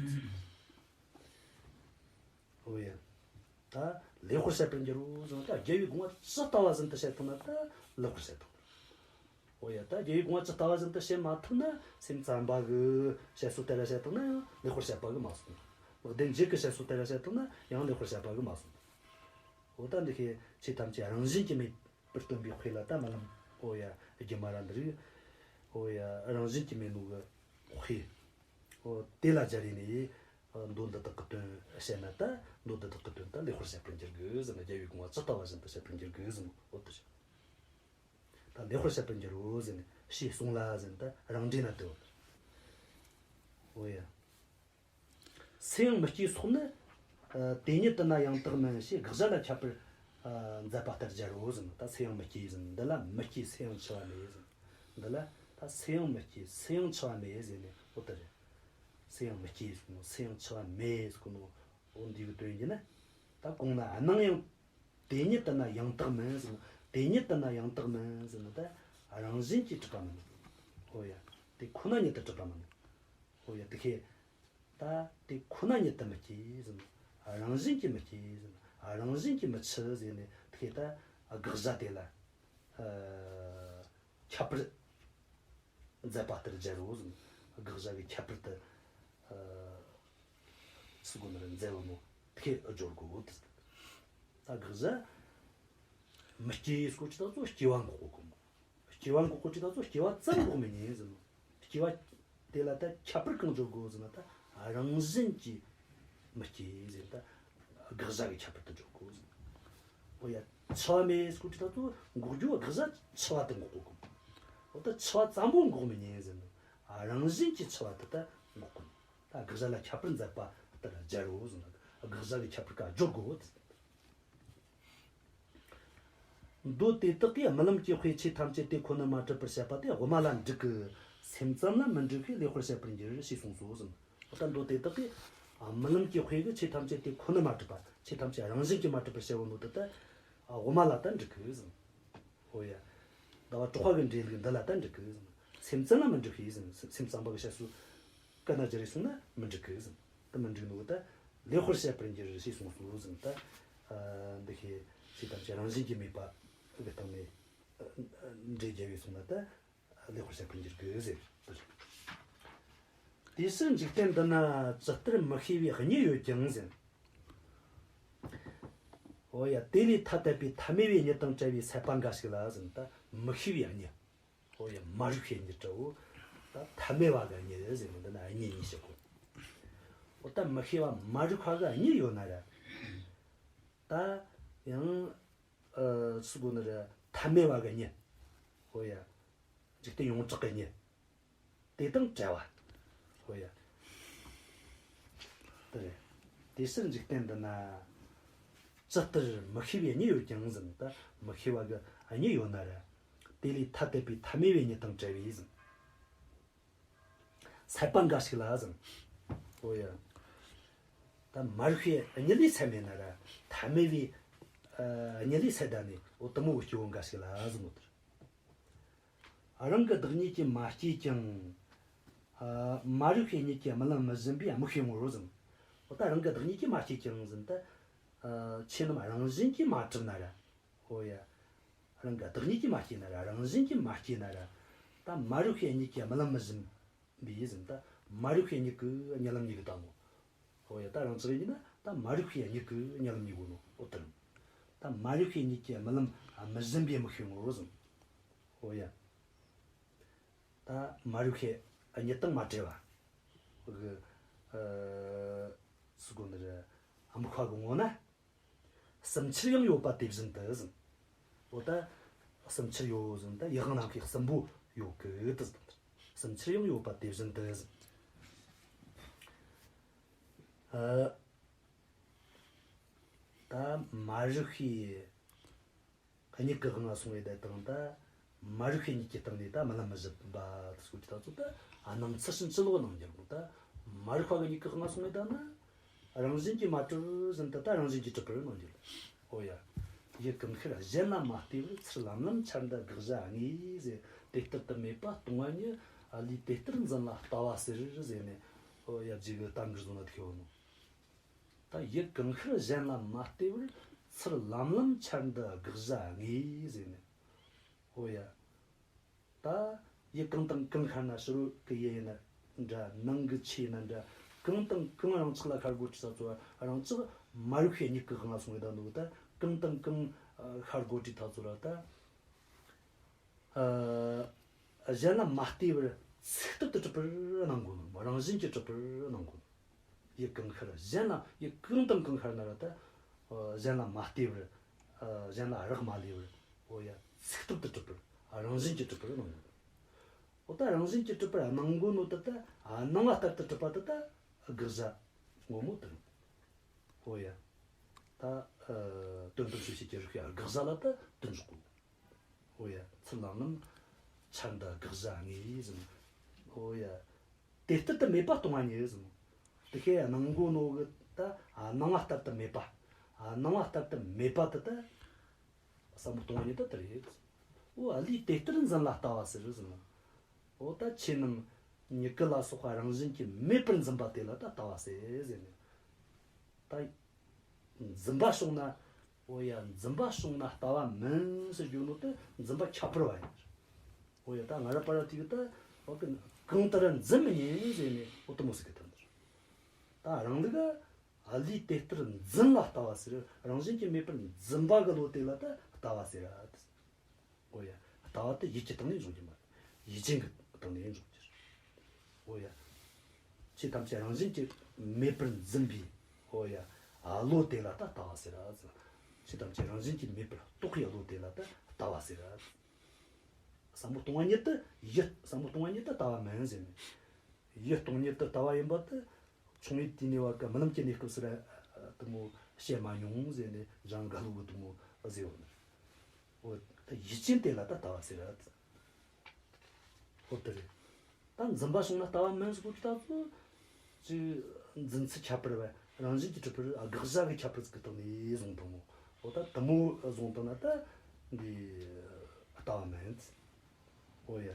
འོ་ཡ། ད་ལེགས་པར་བཤད་པར་འགྱུར་རོ་ཟེར་ན། ད་རྒྱལ་བའི་དགོངས་པ་ཇི་ལྟ་བ་བཞིན་དུ་བཤད་ཐུབ་ན་ད་ལེགས་པར་བཤད་ཐུབ། འོ་ཡ། ད་རྒྱལ་བའི་དགོངས་པ་ཇི་ལྟ་བ་བཞིན་དུ་བཤད་མ་ཐུབ་ན། སེམས་ཙམ་པ་གིས་བཤད་སྲོལ་དེ་ར་བཤད་ཐུབ་ན་ཡང་ལེགས་པར་བཤད་པ་གི་མ་སོང་། ལེགས་ལྡན་འབྱེད་ཀྱིས་བཤད་སྲོལ་དེ་ར་བཤད་ཐུབ་ན་ཡང་ལེགས་པར་བཤད་པ་གི་མ་སོང་། འོ་ད་འདི་བྱས་ཆོས་ཐམས་ཅད་རང་བཞིན་གྱིས་མེད་པར་སྟོན་པའི་དཔེ་ལ་ད་རྨི་ལམ། འོ་ཡ། སྒྱུ་མ་ར་འདི་རིགས། འོ་ཡ། རང་བཞིན་གྱིས་མེད་ནོ་གི་དཔེ། འོ་དེ་ལ་སྦྱར་ནས་མདོ་འདི་དག་གི་དོན་བཤད་ན། ད་མདོ་འདི་དག་གི་དོན་ད་ལེགས་པར་བཤད་པར་འགྱུར་གི་ཟེར་ན། རྒྱལ་བའི་དགོངས་པ་ཇི་ལྟ་བ་བཞིན་དུ་བཤད་པར་འགྱུར་གི་ཟེར་ནོ། འོ་དེ་བྱས། ད་ལེགས་པར་བཤད་པར་འགྱུར་རོ་ཟེར་ནས་ཞེས་གསུངས་ལ་ཟེར་ན། ད་རང་འགྲེལ་ན་དེ་བ། འོ་ཡ། སུ་ཡང་མི་སྐྱེའི་སོགས་ནི། ཨ། དེ་ཉིད་དུ་ན་ཡང་དག་མིན་ཞེས། དགག་བྱ་ལ་ཁྱད་པར། ཨ། མཛད་པ་ལྟར་སྦྱར་རོ་ཟེར་ན། ད་སུ་ཡང་མི་སྐྱེ་ཟེར་ན། འདི་ལ་མི་སྐྱེ་སུ་ཡང་འཆི་བ་མེད་ཟེར་ན། འདི་ལ་ད་སུ་ཡང་མི་སྐྱེ་སུ་ཡང་འཆི་བ་མེད་ཟེར་ནས། འོ་དེ་རེད། སུ་ཡང་མི་སྐྱེ་ཟེར་ནོ། སུ་ཡང་འཆི་བ་མེད་ཟེར་གོ་ནོ། འོ་འདི་གི་དོན་ཡིན་ན། ད་གོང་ན་སྣང་ཡང་དེ་ཉིད་དུ་ན་ཡང་དག་མིན་ཟེར་ན། དེ་ཉིད་དུ་ན་ཡང་དག་མིན་ཟེར་ན། ད་རང་བཞིན་གྱིས་གྲུབ་པ་མིན་ནོ། འོ་ཡ། དེ་ཁོ་ན་ཉིད་དུ་གྲུབ་པ་མིན་ནོ། འོ་ཡ། དེ་བྱས་ད་དེ་ཁོ་ན་ཉིད་དུ་མི་སྐྱེ་ཟེར་ན། རང་བཞིན་གྱིས་མི་སྐྱེ་ཟེར་ན། རང་བཞིན་གྱིས་མི་འཆི་ཟེར་ནས། དེ་བྱས་ད་དགག་བྱ་དེ་ལ། ཨ། ཁྱད་པར་མཛད་པ་ལྟར་སྦྱར་རོ་ཟེར་ན། དགག་བྱ་གི་ཁྱད་པར་དེ། ཨ། སུ་གོ་ནི་རེད། མཛད་ཡོད་ནོ་དེ་སྦྱོར་དགོས་གོ། དེ་ད་དགག་བྱ་མི་སྐྱེ་ཟེར་གོ་དུས་ད་ཚོ་སྐྱེ་བ་འགོག་གོ་གི་མོ། སྐྱེ་བ་འགོག་གོ་དུས་ད་ཚོ་སྐྱེ་བ་ཙམ་འགོག་མི་ཉན་ཟེར་ནོ། སྐྱེ་བ་དེ་ལ་ད་ཁྱད་པར་གང་སྦྱོར་དགོས་ཟེར་ན། ད་རང་བཞིན་གྱིས་མི་སྐྱེ་ཟེར། ད་དགག་བྱ་གི་ཁྱད་པར་དེ་སྦྱོར་དགོས་ཟེར། འོ་ཡ། འཆི་བ་མེད་ཟེར་གོ་དུས་ད་ཚོ་འགོག་རྒྱུ་དགག་བྱ་འཆི་བ་དེ་འགོག་གོ་གི། འོ་ད་འཆི་བ་ཙམ་པོ་འགོག་མི་ཉན་ཟེར་ནོ། རང་བཞིན་གྱིས་འཆི་བ་དེ་ད་འགོག་གོ། ད་དགག་བྱ་ལ་ཁྱད་པར་མཛད་པ་ལྟར་སྦྱར་རོ་ཟེར་ན། དགག་བྱ་གི་ཁྱད་པར་ཀ་སྦྱོར་དགོས། མདོ་དེ་དག་གིས་རྨི་ལམ་གྱི་དཔེ་ཆོས་ཐམས་ཅད་དེ་ཁོ་ན་མ་གྲུབ་པར་བཤད་པ་དེ་དབུ་མ་ལ་འགྲིག་གི། སེམས་ཙམ་ལ་མི་འགྲིག་པས་ལེགས་པར་བཤད་པར་འགྱུར་ཞེས་གསུངས་སོ་ཟེར། ད་མདོ་དེ་དག་གིས་རྨི་ལམ་གྱི་དཔེ་གི་ཆོས་ཐམས་ཅད་དེ་ཁོ་ན་མ་གྲུབ་པ། ཆོས་ཐམས་ཅད་རང་བཞིན་གྱིས་མ་གྲུབ་པར་བཤད་ཡོད་ནོ་དེ་ད་དབུ་མ་ལ་ད་འགྲིག་གི་ཟེར། འོ་ཡ། ཟླ་བ་གྲགས་པ་གི་འགྲེལ་ལུགས་འདི་ལ་ད་འགྲིག་གི་ཟེར། སེམས་ཙམ་ལ་མི་འགྲིག་པས་ཟེར། སེམས་ཙམ་པ་གི་བཤད་སྲོལ་གན་ན་སྦྱར་རེ་སོང་ན་མི་འགྲིག་གི་ཟེར། ད་མི་འགྲིག་ནོ་ད་ལེགས་པར་བཤད་པར་འགྱུར་ཞེས་གསུངས་སོ་ཟེར། ད་འདི་བྱས་ཆོས་ཐམས་ཅད་རང་བཞིན་གྱིས་མེད་པ་གི་སྟེང་ནས་འགྲེལ་རྒྱབ་པས་སོང་ན་ད་ལེགས་པར་བཤད་པར་འགྱུར་གི་ཟེར། དེ་ཕྱིར་འཇིག་རྟེན་འདི་ན་ཇི་ལྟར་མི་ཤེས་པའི་གཉིད་ཡོད་ཀྱང་ཟེར། འོ་ཡ། དེ་ལས་ཐ་དད་པའི་ཐ་མལ་པའི་གཉིད་དང་བྲལ་བའི་སད་པ་འགའ་ཞིག་ལ་ཟེར། ད་མི་ཤེས་པའི་གཉིད། འོ་ཡ། མ་རིག་པའི་གཉིད་འདྲ་བོ། ད་ཐ་མལ་པ་གི་གཉིད་ཟེར་ནི་འདི་ན་གཉིད་གཉིད་བཤད་གོ། འོ་ད་མི་ཤེས་པ་མ་རིག་པ་གི་གཉིད་ཡོད་ན་ར། ད་ཡང་ཨ་སུ་གོ་ནི་ར་ཐ་མལ་པ་གི་གཉིད། འོ་ཡ། འཇིག་རྟེན་ཡོངས་གྲགས་ཀྱི་གཉིད། དེ་དང་བྲལ་བ། འོ་ཡ། དེ་རེད། དེ་ཕྱིར་འཇིག་རྟེན་འདི་ན་ཇི་ལྟར་མི་ཤེས་པའི་གཉིད་ཡོད་ཀྱང་ཟེར། ད་མི་ཤེས་པ་གི་གཉིད་ཡོད་ན་ར། དེ་ལས་ཐ་དད་པའི་ཐ་མལ་པའི་གཉིད་དང་བྲལ་བའི་ཟེར། སད་པ་འགའ་ཞིག་ལ་ཟེར། འོ་ཡ། ད་མ་རིག་པའི་གཉིད་ལས་སད་མེད་ན་ར། ཐ་མལ་པའི་ཨ་གཉིད་ལས་སད་ད་ནི་འོ་དེ་མོ་གི་སྐྱེ་བོ་འགའ་ཞིག་ལ་ཟེར་ནོ་དེ་རེད། རང་གི་བདག་ཉིད་ཀྱིས་མ་སྐྱེས་ཀྱང་། ཨ། མ་རིག་པའི་གཉིད་ཀྱིས་རྨི་ལམ་རྨི་བཞིན་པའི་དམིགས་པའི་ངོར་ཟེར། འོ་ད་རང་གི་བདག་ཉིད་ཀྱིས་མ་སྐྱེས་ཀྱང་ཟེར་ད། ཨ། ཆོས་རྣམས་རང་བཞིན་གྱིས་མ་གྲུབ་ན་ར། འོ་ཡ། རང་གི་བདག་ཉིད་ཀྱིས་མ་སྐྱེས་ན་ར། རང་བཞིན་གྱིས་མ་སྐྱེས་ན་ར། ད་མ་རིག་པའི་གཉིད་ཀྱིས་རྨི་ལམ་རྨི་བཞིན་པའི་ཟེར་ད། མ་རིག་པའི་གཉིད་ཀྱིས་རྨི་ལམ་རྨི་གི་ད་ནོ། འོ་ཡ། ད་རང་ཅག་ཡིན་ན་ད་མ་རིག་པའི་གཉིད་ཀྱིས་རྨི་ལམ་རྨི་གོ་ནོ། འོ་དེ་རེད། ད་མ་རིག་པའི་གཉིད་ཀྱིས་རྨི་ལམ་རྨི་བཞིན་པའི་དམིགས་པའི་ངོར་ཟེར། འོ་ཡ། ད་མ་རིག་པའི་གཉིད་དང་མ་བྲལ་བ་གི། ཨ། སུ་གོ་ནི་རེད། དམིགས་པ་གི་ངོ་ན། གསུམ་ཆར་ཡང་ཡོད་པ་དེ་བཞིན་དུ་ཟེར། འོ་ད་གསུམ་ཆར་ཡོད་ཟེར་ད་ཡུལ་དབང་རྣམ་ཤེས་གསུམ་པོ་ཡོད་གི་དེ་ཟེར། གསུམ་ཆར་ཡང་ཡོད་པ་དེ་བཞིན་དུ་ཟེར། ཨ། ད་མ་རིག་པའི་གཉིད་ཀྱི་དབང་ལ་སོང་བའི་དེ་དང་ད། མ་རིག་པའི་གཉིད་ཀྱི་སྟེང་ནས་ད་རྨི་ལམ་རྨི་བཞིན་པ་དེ་སོགས་ཀྱི་ད་ཚོ་ད་སྣང་ཚུལ་ཕྱིན་ཅི་ལོག་སྣང་རྒྱུ་རེད། ད་མ་རིག་པ་གི་གཉིད་ཀྱི་དབང་ལ་སོང་བའི་ད་ན། རང་བཞིན་གྱིས་མ་གྲུབ་ཟེར་ད། ད་རང་བཞིན་གྱིས་གྲུབ་པར་སྣང་རྒྱུ་རེད། འོ་ཡ། ཡུལ་གང་ཤར་གཞན་ལ་མ་ལྟོས་པར། ཚུར་ལམ་ལམ་འཆར་འདུ་དགག་བྱ་དངོས་ཟེར། དེ་ལྟར་དུ་མེད་པ་སྟོང་པ་ཉིད། ཨ་ལས་དེ་ལྟར་འཛིན་ལ་ལྟ་བ་ཟེར་ཟེར་ནས། འོ་ཡ། རྗེ་གི་གཏམ་རྒྱུད་བཟུང་ན་ཐུག་ཡོད་ནོ། ད་ཡུལ་གང་ཤར་གཞན་ལ་མ་ལྟོས་པར། ཚུར་ལམ་ལམ་འཆར་འདུ་དགག་བྱ་དངོས་ཟེར་ནས། འོ་ཡ། ད་ཡུལ་གང་དང་གང་ཤར་ན། ཕྱི་རོལ་གི་ཡུལ་ཡིན་ན་འདྲ། ནང་གི་ཆོས་ཡིན་ན་འདྲ། གང་དང་གང་རང་ཅག་ལ་ཤར་གོ་དུས་ས་ཚོ། རང་ཅག་མ་རིག་པའི་གཉིད་ཀྱི་དབང་ལ་སོང་བའི་ད་འདུག་ད་གང་དང་གང་ཤར་གོ་དུས་ད་ཚོ་ལ་ད། ཨ། གཞན་ལ་མ་ལྟོས་པར་ཚུགས་ཐུབ་ཏུ་གྲུབ་པར་སྣང་གོ་ནོ། རང་བཞིན་གྱིས་གྲུབ་པར་སྣང་གོ་ནོ། ཡུལ་གང་ཤར་གཞན་ལ། ཡུལ་གང་དང་གང་ཤར་ན་ར་ད། ཨ། གཞན་ལ་མ་ལྟོས་པར། ཨ། གཞན་ལ་རག་མ་ལས་པར། འོ་ཡ། ཚུགས་ཐུབ་ཏུ་གྲུབ་པར། ཨ། རང་བཞིན་གྱིས་གྲུབ་པར་སྣང་གོ་ནོ། འོ་ད་རང་བཞིན་གྱིས་གྲུབ་པར་སྣང་གོ་ནོ་དེ་ད། ཨ། སྣང་བ་ལྟར་དུ་གྲུབ་པ་དེ་ད་དགག་བྱ་ངོ་མ་དེ་རེད། འོ་ཡ། ད། ཨ། དོན་དམ་དཔྱོད་བྱེད་ཀྱི་རིགས་པའི་དགག་བྱ་ལ་ད་དེ་འཇོག་གོ། འོ་ཡ། ཚུར་ལམ་ལམ་འཆར་འདུ་དགག་བྱ་དངོས་ཟེར། འོ་ཡ། དེ་ལྟར་དུ་མེད་པ་སྟོང་པ་ཉིད་ཟེར། དེ་ཁས་སྣང་གོ་ནོ་གི་ད། ཨ། སྣང་བ་ལྟར་དུ་མེད་པ། ཨ། སྣང་བ་ལྟར་དུ་མེད་པ་དེ་ད་ཟབ་མོ་སྟོང་པ་ཉིད་ད་དེ་རེད། འོ། ཨ་ལས་དེ་ལྟར་འཛིན་ལ་ལྟ་བ་ཟེར་ཟེར། འོ་ད་ཆོས་རྣམས་མྱུ་གུ་ལ་སོགས་པ་རང་བཞིན་གྱིས་མེད་པར་འཛིན་པ་དེ་ལ་ད་ལྟ་བ་ཟེར་ཟེར་ནས། ད་འཛིན་པ་བྱུང་ན། འོ་ཡ། འཛིན་པ་བྱུང་ན་ལྟ་བ་མིན་ཟེར་རྒྱུ་ནོ་དེ་འཛིན་པ་ཁྱད་པར་བ་ཡིན། འོ་ཡ། ད་ང་ར་པ་ར་ཐིག་ད། འོ་གི་གང་ལྟར་འཛིན་མི་ཉན་ཟེར་ནས། འོ་དེ་མོ་ཟེར་གི་ད་འདིར། ད་རང་ལུགས་ཨ་ལས་དེ་ལྟར་འཛིན་ལ་ལྟ་བ་ཟེར། རང་བཞིན་གྱིས་མེད་པར་འཛིན་པ་གི་བློ་དེ་ལ་ད་ལྟ་བ་ཟེར་ར། འོ་ཡ། ལྟ་བ་དེ་ཡུལ་གྱི་སྟེང་ནས་འབྱུང་རྒྱུ་མ་རེད། ཡུལ་ཅན་གྱི་སྟེང་ནས་འབྱུང་རྒྱུ་རེད། འོ་ཡ། ཆོས་ཐམས་ཅད་རང་བཞིན་གྱིས་མེད་པར་འཛིན་པའི། འོ་ཡ། ཨ། བློ་དེ་ལ་ད་ལྟ་བ་ཟེར་ར་ཟེར། ཆོས་ཐམས་ཅད་རང་བཞིན་གྱིས་མེད་པར་རྟོགས་པའི་བློ་དེ་ལ་ད་ལྟ་བ་ཟེར་ར་ཟེར། ཟབ་མོ་སྟོང་པ་ཉིད་དེ་ཡུལ། ཟབ་མོ་སྟོང་པ་ཉིད་དེ་ལྟ་བ་མིན་ཟེར་ནས། ཡུལ་སྟོང་ཉིད་དེ་ལྟ་བ་ཡིན་པ་དེ། ཆུང་བའི་དུས་ནས་བ་ཀ་རྨི་ལམ་གྱི་གནས་སྐབས་སུ་ར་དེ་མོ་བཤད་མ་མྱོང་ཟེར་ནས་འཇང་དགའ་ལོ་གིས་དེ་མོ་ཟེར་བ་ནི། འོ་ད་ཡུལ་ཅན་དེ་ལ་ད་ལྟ་བ་ཟེར་ར། འོ་དེ་རེད། ད་འཛིན་པ་བྱུང་ན་ལྟ་བ་མིན་ཟེར་གོ་དུས་ད་ཚོ། ཅིག་འཛིན་ཚུལ་ཁྱད་པར་བ། རང་བཞིན་གྱིས་གྲུབ་པར། ཨ། དགག་བྱ་གི་ཁྱད་པར་ཟིག་གི་སྟེང་ནས་བཟུང་དང་མོ། འོ་ད་དེ་མོ་བཟུང་དང་ན་ད་འདི་ལྟ་བ་མིན། འོ་ཡ།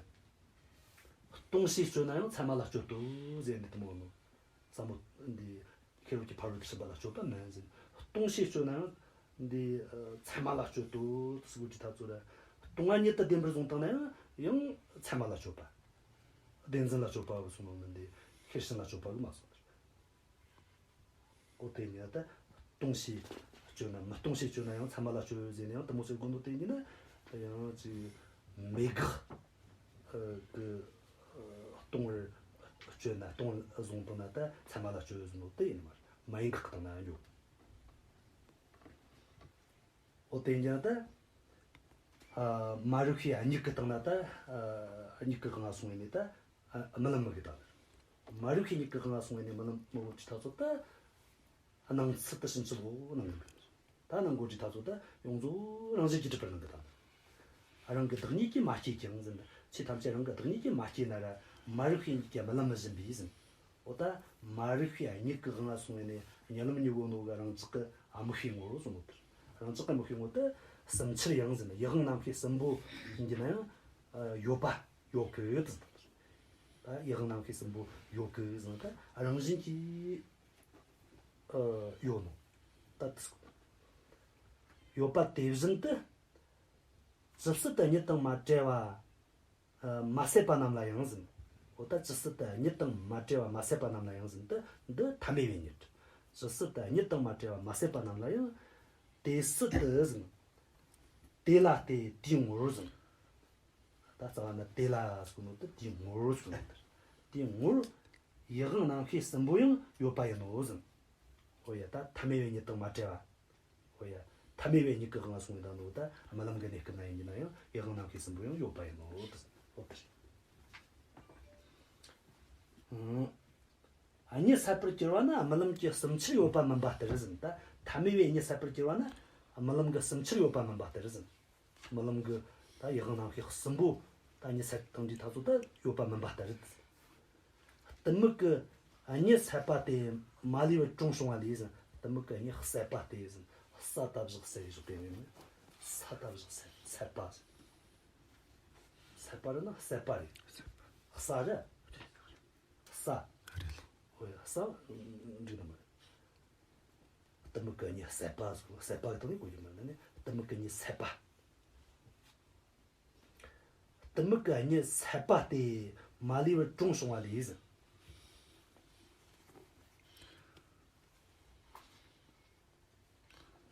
སྟོང་ཞེས་སྤྱོད་ན་ཡང་མཚན་མ་ལ་སྤྱོད་དོ་ཟེར་ནས་དེ་མོ་ནོ། ཟབ་མོ་འདི་ཤེས་རབ་ཀྱི་ཕ་རོལ་ཏུ་ཕྱིན་པ་ལ་སྤྱོད་པ་མིན་ཟེར། སྟོང་ཞེས་སྤྱོད་ན་ཡང་འདི་མཚན་མ་ལ་སྤྱོད་དོ་ཟེར་གོ་དུས་ད་ཚོ་ར། སྟོང་པ་ཉིད་དུ་བདེན་པར་བཟུང་བཏང་ན་ཡང་ཡང་མཚན་མ་ལ་སྤྱོད་པ། བདེན་འཛིན་ལ་སྤྱོད་པ་གི་གསུངས་ནོ་མིན་ཏེ། ཤེར་ཕྱིན་ལ་སྤྱོད་པ་གི་མ་གསུངས་པར། འོ་དེ་ནས་ད་སྟོང་ཞེས་སྤྱོད་ན། མི་སྟོང་ཞེས་སྤྱོད་ན་ཡང་མཚན་མ་ལ་སྤྱོད་ཟེར་ནས་ཡང་དེ་མོ་ཟེར་དགོས་ནོ་དེ་ཡིན་ན། ཡང་ཅིག་མེད་དགག་གི་སྟོང་པར་སྤྱོད་ན། སྟོང་བཟུང་བཏང་ན་ད་མཚན་མ་ལ་སྤྱོད་ཟེར་ནོ་དེ་ཡིན་མ་རེད། མ་ཡིན་དགག་གི་སྟེང་ན་ཡང་ཡོད། འོ་དེ་ཡིན་ཀྱང་ད། ཨ། མ་རིག་པའི་གཉིད་ཀྱི་སྟེང་ན་ད། ཨ། གཉིད་ཀྱི་དབང་ལ་སོང་བས་ནི་ད། ཨ། རྨི་ལམ་རྨི་གི་ད། མ་རིག་པའི་གཉིད་ཀྱི་དབང་ལ་སོང་བས་ནི་རྨི་ལམ་རྨི་གོ་དུས་ད་ཚོ་ད། སྣང་ཚུལ་དེ་ཕྱིན་ཅི་ལོག་སྣང་གི། ད་སྣང་གོ་དུས་ད་ཚོ་ད་ཡོངས་རྫོགས་རང་བཞིན་གྱིས་གྲུབ་པར་སྣང་གི་ད། རང་གི་བདག་ཉིད་ཀྱིས་མ་སྐྱེས་ཀྱང་ཟེར། ཆོས་ཐམས་ཅད་རང་གི་བདག་ཉིད་ཀྱིས་མ་སྐྱེས་ན་ར། མ་རིག་པའི་གཉིད་ཀྱིས་རྨི་ལམ་རྨི་བཞིན་པས་ཟེར། འོ་ད་མ་རིག་པའི་གཉིད་ཀྱི་དབང་ལ་སོང་བས་ནི་རྨི་ལམ་རྨི་གོ་ནོ་གི་རང་ཅག་གི་དམིགས་པའི་ངོ་བོ་གསུངས་ནོ་དེ། རང་ཅག་གི་དམིགས་པའི་ངོ་བོ་དེ་གསུམ་ཆར་ཡང་ཟེར་ན། ཡུལ་དབང་རྣམ་ཤེས་གསུམ་པོ་ཡིན་གྱི་ན་ཡང་ཡོད་པ། ཡོད་གི་ཟེར། ད་ཡུལ་དབང་རྣམ་ཤེས་གསུམ་པོ་ཡོད་གི་ཟེར། ད་རང་བཞིན་གྱིས་ཨ་ཡོད་ནོ། ད་དེ་ཡོད་པ་དེ་བཞིན་དུ་ཇི་སྲིད་དུ་གཉིད་དང་མ་བྲལ་བ་ཨ་མ་སད་པ་རྣམས་ལ་ཡང་ཟེར། འོ་ད་ཇི་སྲིད་དུ་གཉིད་དང་མ་བྲལ་བ་མ་སད་པ་རྣམས་ལ་ཡང་ཟེར། འདི་འདི་ཐ་མལ་པའི་གཉིད། ཇི་སྲིད་དུ་གཉིད་དང་མ་བྲལ་བ་མ་སད་པ་རྣམས་ལ་ཡང་དེ་སྲིད་དུ་ཟེར། དེ་ལ་སྟེ་དེའི་ངོར་ཟེར། ད་རྩ་བ་ནས་དེ་ལ་ཟེར་ནོ་དེ་དེའི་ངོར་ཟེར་ནོ་དེ། དེའི་ངོར་ཡུལ་དབང་རྣམ་ཤེས་གསུམ་པོ་ཡང་ཡོད་པ་ཡིན་ནོ་ཟེར། འོ་ཡ། ད་ཐ་མལ་པའི་གཉིད་དང་མ་བྲལ་བ། འོ་ཡ། ཐ་མལ་པའི་གཉིད་ཀྱི་དབང་ལ་སོང་བའི་དང་ནོ། ད་རྨི་ལམ་གྱི་གནས་སྐབས་ན་ཡིན་གྱི་ན་ཡང་ཡུལ་དབང་རྣམ་ཤེས་གསུམ་པོ་ཡང་ཡོད་པ་ཡིན་ནོ་དེ་ཟེར། འོ་དེ་རེད། ཨང་། གཉིད་སད་པར་གྱུར་པ་ནི་རྨི་ལམ་གྱི་གསུམ་ཆར་ཡོད་པ་མིན་པ་ལྟར་ཟེར། ད་ཐ་མལ་པའི་གཉིད་སད་པར་གྱུར་པ་ནི་རྨི་ལམ་གྱི་གསུམ་ཆར་ཡོད་པ་མིན་པ་ལྟར་ཟེར། རྨི་ལམ་གྱི་ད་ཡུལ་དབང་རྣམ་ཤེས་གསུམ་པོ་ད་གཉིད་སད་བཏང་དུས་ད་ཚོ་ད་ཡོད་པ་མིན་པ་ལྟར། གཏི་མུག་གི་གཉིད་སད་པ་སྟེ་མ་ལུས་པར་གྲོངས་བྱུང་བ་ལས་ཟེར། གཏི་མུག་གི་གཉིད་སད་པ་སྟེ་ཟེར། ས་ད་བཞག་སད་བཞག་པའི་ཡང་ཡིན། ས་ད་བཞག་སད། སད་པ་ཟེར། སད་པ་རེད་ན་སད་པ་རེད། ས་རེད། ས། རེད། ཨོ་ཡ། ས། འགྲིག་ནི་མ་རེད། གཏི་མུག་གི་གཉིད་སད་པ་ཟེར། སད་པ་གི་སྟེང་ནས་གོ་རྒྱུ་མ་རེད་ནི། གཏི་མུག་གི་གཉིད་སད་པ། གཏི་མུག་གི་གཉིད་སད་པ་སྟེ་མ་ལུས་པར་གྲོངས་བྱུང་བ་ལས་ཟེར།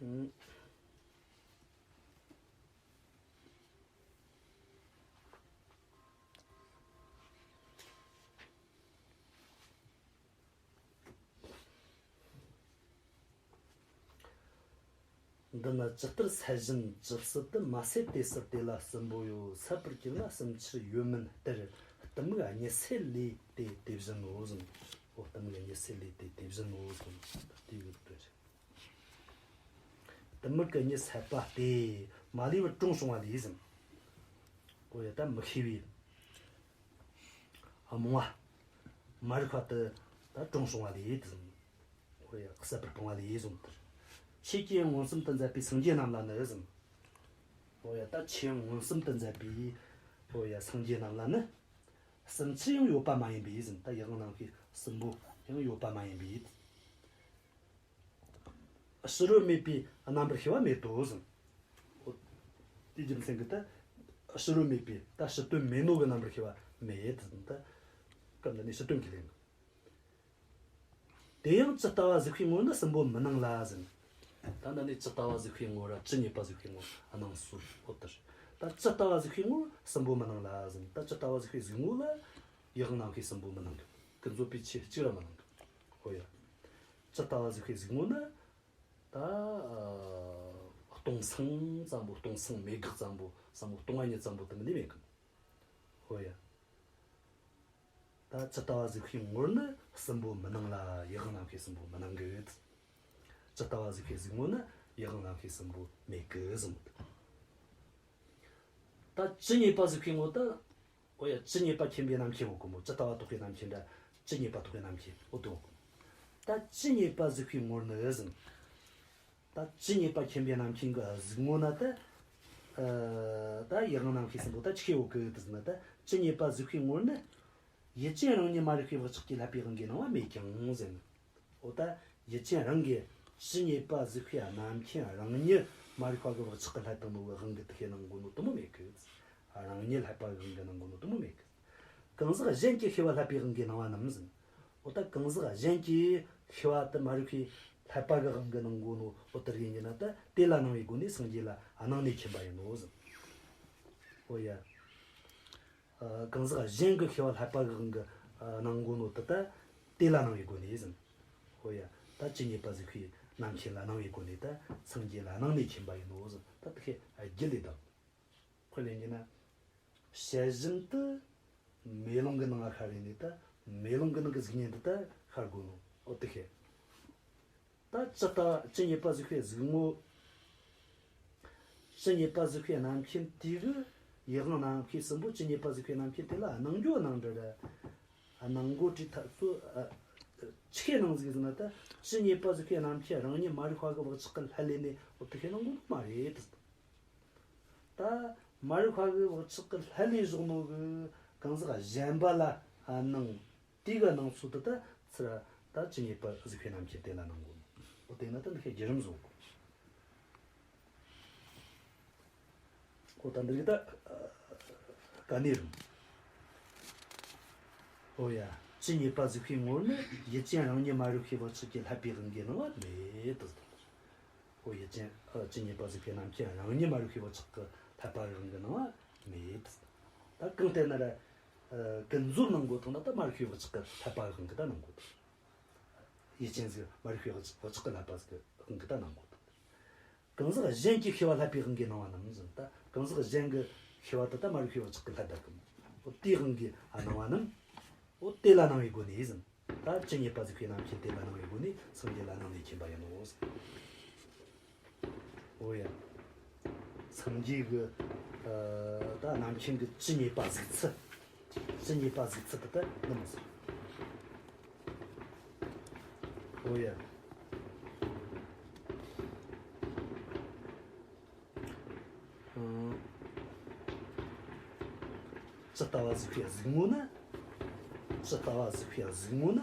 ཨང་། འདི་ན་ཇི་ལྟར་སད་བཞིན་ཇི་སྲིད་དུ། མ་སད་དེ་སྲིད་དེ་ལ་གསུམ་པོ་ཡོད། སད་པར་གྱུར་ན་གསུམ་ཆར་ཡོད་མིན་ལྟར། གཏི་མུག་གཉིད་སད་ལས་དེ་དེ་བཞིན་ནོ་གསུངས། འོ། གཏི་མུག་གཉིད་སད་ལས་དེ་དེ་བཞིན་ནོ་གསུངས། དེ་གི་དོན་རེད། གཏི་མུག་གཉིད་སད་པ་སྟེ་མ་ལུས་པར་གྲོངས་བྱུང་བ་ལས་ཟེར། འོ་ཡ། ད་མི་ཤེས་པའི་རྨོངས་པ་མ་རིག་པ་དེ་ད་གྲོངས་བྱུང་བ་ལས་དེ་ཟེར། འོ་ཡ། ཟད་པར་སྤངས་པ་ལས་གསུངས་ལྟར། ཆོས་ཀྱི་དབྱིངས་མངོན་སུམ་དུ་མཛད་པའི་སངས་རྒྱས་རྣམས་ལ་ནི་ཟེར། འོ་ཡ། ད་ཆོས་དབྱིངས་མངོན་སུམ་དུ་མཛད་པའི། འོ་ཡ། སངས་རྒྱས་རྣམས་ལ་ནི། གསུམ་ཆར་ཡང་ཡོད་པ་མ་ཡིན་པས་ཟེར། ད་ཡུལ་དབང་རྣམ་ཤེས་གསུམ་པོ་ཡང་ཡོད་པ་མ་ཡིན་པས། ཕྱི་རོལ་མེད་པའི་རྣམ་པར་ཤེས་པ་མེད་དོ་ཟེར། འོ། དེའི་རྒྱུ་མཚན་གྱིས་ད་ཕྱི་རོལ་མེད་པའི་ད་ཕྱི་དོན་མེད་ནོ་གི་རྣམ་པར་ཤེས་པ་མེད་ཟེར། ད་སྐབས་འདི་ནས་ཕྱི་དོན་གྱི་ལན། དེ་ཡང་ཇི་ལྟ་བ་གཟིགས་པའི་ངོར་ནི་གསུམ་པོ་མི་སྣང་ལ་ཟེར། ད་འདི་ནས་ཇི་ལྟ་བ་གཟིགས་པའི་ངོ་ར་ཇི་སྙེད་པ་གཟིགས་པའི་ངོ་སྣང་སྲོལ། འོ་དེ་རེད། ད་ཇི་ལྟ་བ་གཟིགས་པའི་ངོར་གསུམ་པོ་མི་སྣང་ལ་ཟེར། ད་ཇི་ལྟ་བ་གཟིགས་པའི་གཟིགས་ངོ་ལ་ཡུལ་དབང་རྣམ་ཤེས་གསུམ་པོ་མི་སྣང་གི། ཀུན་རྫོབ་པའི་ཆོས་གཅིག་ར་མི་སྣང་གི། འོ་ཡ། ཇི་ལྟ་བ་གཟིགས་པའི་གཟིགས་ངོ་ནི། ད་ཨ་སྟོང་སང་ཙམ་པོ། སྟོང་སང་མེད་དགག་ཙམ་པོ། སང་པོ་སྟོང་པ་ཉིད་ཙམ་པོ་དེ་མིན་ནི་མེད་གི། འོ་ཡ། ད་ཇི་ལྟ་བ་གཟིགས་པའི་ངོར་ནི་གསུམ་པོ་མི་སྣང་ལ། ཡུལ་དབང་རྣམ་ཤེས་གསུམ་པོ་མི་སྣང་གི། ཇི་ལྟ་བ་གཟིགས་པའི་གཟིགས་ངོ་ནི་ཡུལ་དབང་རྣམ་ཤེས་གསུམ་པོ་མེད་གི་གསུངས། ད་ཇི་སྙེད་པ་གཟིགས་པའི་ངོ་ད། འོ་ཡ། ཇི་སྙེད་པ་མཁྱེན་པའི་རྣམ་མཁྱེན་འོ་གོ་མོ། ཇི་ལྟ་བ་རྟོགས་པའི་རྣམ་མཁྱེན་ར། ཇི་སྙེད་པ་རྟོགས་པའི་རྣམ་མཁྱེན་འོ་དེ་འོ་གོ་མོ། ད་ཇི་སྙེད་པ་གཟིགས་པའི་ངོར་ནི་ཟེར། ད་ཇི་སྙེད་པ་མཁྱེན་པའི་རྣམ་མཁྱེན་གྱི་གཟིགས་ངོ་ན་ད། ཨ་ད་ཡུལ་དབང་རྣམ་ཤེས་གསུམ་པོ་ད་ཆི་ཡོད་གི་དེ་ཟེར་ན། ད་ཇི་སྙེད་པ་གཟིགས་པའི་ངོར་ནི། ཡུལ་ཅན་རང་ཉིད་མ་རིག་པའི་བག་ཆགས་ཀྱིས་བསླད་པའི་དབང་གིས་སྣང་བ་མེད་ཀྱང་ཟེར། འོ་ད་ཡུལ་ཅན་རང་གི་ཇི་སྙེད་པ་གཟིགས་པའི་རྣམ་མཁྱེན་རང་ཉིད་མ་རིག་པ་གི་བག་ཆགས་ཀྱིས་བསླད་བཏང་ནོ་གི་དབང་གིས་དེ་ཤེས་སྣང་གོ་ནོ་དེ་མོ་མེད་གི། རང་ཉིད་བསླད་པ་གི་དབང་གིས་སྣང་གོ་ནོ་དེ་མོ་མེད་གི། གང་ཟག་གཞན་གྱི་ཤེས་པ་བསླད་པའི་དབང་གིས་སྣང་བ་རྣམས་ཟེར། འོ་ད་གང་ཟག་གཞན་གྱི་ཤེས་པ་དེ་མ་རིག་པའི་བསླད་པ་གི་དབང་གིས་སྣང་གོ་ནོ་འོ་དེ་རིགས་ཡིན་ན། ད་དེ་ལ་སྣང་བའི་སྒོ་ནས་སངས་རྒྱས་ལ་སྣང་ནས་མཁྱེན་པ་ཡིན་ནོ་ཟེར། འོ་ཡ། ཨ་གང་ཟག་གཞན་གྱི་ཤེས་པ་བསླད་པ་གི་དབང་གིས་ཨ་སྣང་གོ་ནོ་དེ་ད་དེ་ལ་སྣང་བའི་སྒོ་ནས་ཟེར། འོ་ཡ། ད་ཇི་སྙེད་པ་གཟིགས་པའི་རྣམ་མཁྱེན་ལ་སྣང་བའི་སྒོ་ནས་ད་སངས་རྒྱས་ལ་སྣང་ནས་མཁྱེན་པ་ཡིན་ནོ་ཟེར། ད་དེ་ཤེས་ཨ་རྒྱུད་ལས་དང་། དཔེ་ལེན་རྒྱུ་ན། བྱད་བཞིན་དུ་མེ་ལོང་གི་ནང་ང་ཤར་ཡིན་ནས་ད་མེ་ལོང་གི་ནང་གི་གཟུགས་བརྙན་དེ་ད་ཤར་གོ་ནོ་འོ་དེ་ཤེས། ད་ཇི་ལྟ་ཇི་སྙེད་པ་གཟིགས་པའི་གཟིགས་ངོ་། ཇི་སྙེད་པ་གཟིགས་པའི་རྣམ་མཁྱེན་དེ་གི་ཡུལ་དབང་རྣམ་ཤེས་གསུམ་པོ་ཇི་སྙེད་པ་གཟིགས་པའི་རྣམ་མཁྱེན་དེ་ལ་སྣང་རྒྱུ་སྣང་འདྲ་ར། སྣང་གོ་དུས་ད་ཚོ་ཨ་ཆི་ཤེས་སྣང་ཟིག་ཟེར་ན། ད་ཇི་སྙེད་པ་གཟིགས་པའི་རྣམ་མཁྱེན་རང་ཉིད་མ་རིག་པ་གི་བག་ཆགས་ཀྱིས་བསླད་ལས་ནས་འོ་དེ་ཤེས་སྣང་གོ་ནོ་མ་རེད། ད་མ་རིག་པ་གི་བག་ཆགས་ཀྱིས་བསླད་ལས་བཞག་ནོ་གི་ གང་ཟག་གཞན་པ་ལ་ཨ་སྣང་། དེ་གི་སྣང་ཚུལ་དེ་ད་ཚུར་ད་ཇི་སྙེད་པ་གཟིགས་པའི་རྣམ་མཁྱེན་དེ་ལ་སྣང་གོ་ནོ། འོ་དེ་ན་ད་འདི་ཁའི་བརྒྱུད་རིམ་བཟུང་གོ། འོ་ད་འདི་རིགས་ད་ག་ནས་རུང་། འོ་ཡ། ཇི་སྙེད་པ་གཟིགས་པའི་ངོར་ནི། ཡུལ་ཅན་རང་ཉིད་མ་རིག་པའི་བག་ཆགས་ཀྱིས་བསླད་པའི་དབང་གིས་སྣང་བ་མེད་དོ། འོ་ཡུལ་ཅན་ཨ་ཇི་སྙེད་པ་གཟིགས་པའི་རྣམ་མཁྱེན་རང་ཉིད་མ་རིག་པའི་བག་ཆགས་ཀྱིས་བསླད་པའི་དབང་གིས་སྣང་བ་མེད། ད་གང་ལྟར་ན་ར་ཨ་ཀུན་རྫོབ་སྣང་གོ་དང་ན་ད་མ་རིག་པའི་བག་ཆགས་ཀྱིས་བསླད་པའི་དབང་གིས་ད་སྣང་གོ་དང་། ཡུལ་ཅན་ཟིག་མ་རིག་པའི་བག་ཆགས་ཀྱིས་བསླད་པ་ཟིག་གི་དབང་གིས་ད་སྣང་གོ་དང་། གང་ཟག་གཞན་གྱི་ཤེས་པ་བསླད་པའི་དབང་གིས་སྣང་བ་རྣམས་ཟེར། ད་གང་ཟག་གཞན་གྱི་ཤེས་པ་དེ་ད་མ་རིག་པའི་བག་ཆགས་ཀྱིས་བསླད་ད་གི། འོ་དེའི་དབང་གིས་ཨ་སྣང་བ་རྣམས། འོ་དེ་ལ་སྣང་བའི་སྒོ་ནས་ཟེར། ད་ཇི་སྙེད་པ་གཟིགས་པའི་རྣམ་མཁྱེན་དེ་ལ་སྣང་བའི་སྒོ་ནས་སངས་རྒྱས་ལ་སྣང་ནས་མཁྱེན་པ་ཡིན་ནོ་ཟེར། འོ་ཡ། སངས་རྒྱས་ཀྱི་ཨ་ད་རྣམ་མཁྱེན་གྱི་ཇི་སྙེད་པ་གཟིགས་ཚུལ། ཇི་སྙེད་པ་གཟིགས་ཚུལ་དེ་ད་འདི་མོ་ཟེར། འོ་ཡ། ཨང་། ཇི་ལྟ་བ་གཟིགས་པའི་གཟིགས་ངོ་ན། ཇི་ལྟ་བ་གཟིགས་པའི་གཟིགས་ངོ་ན།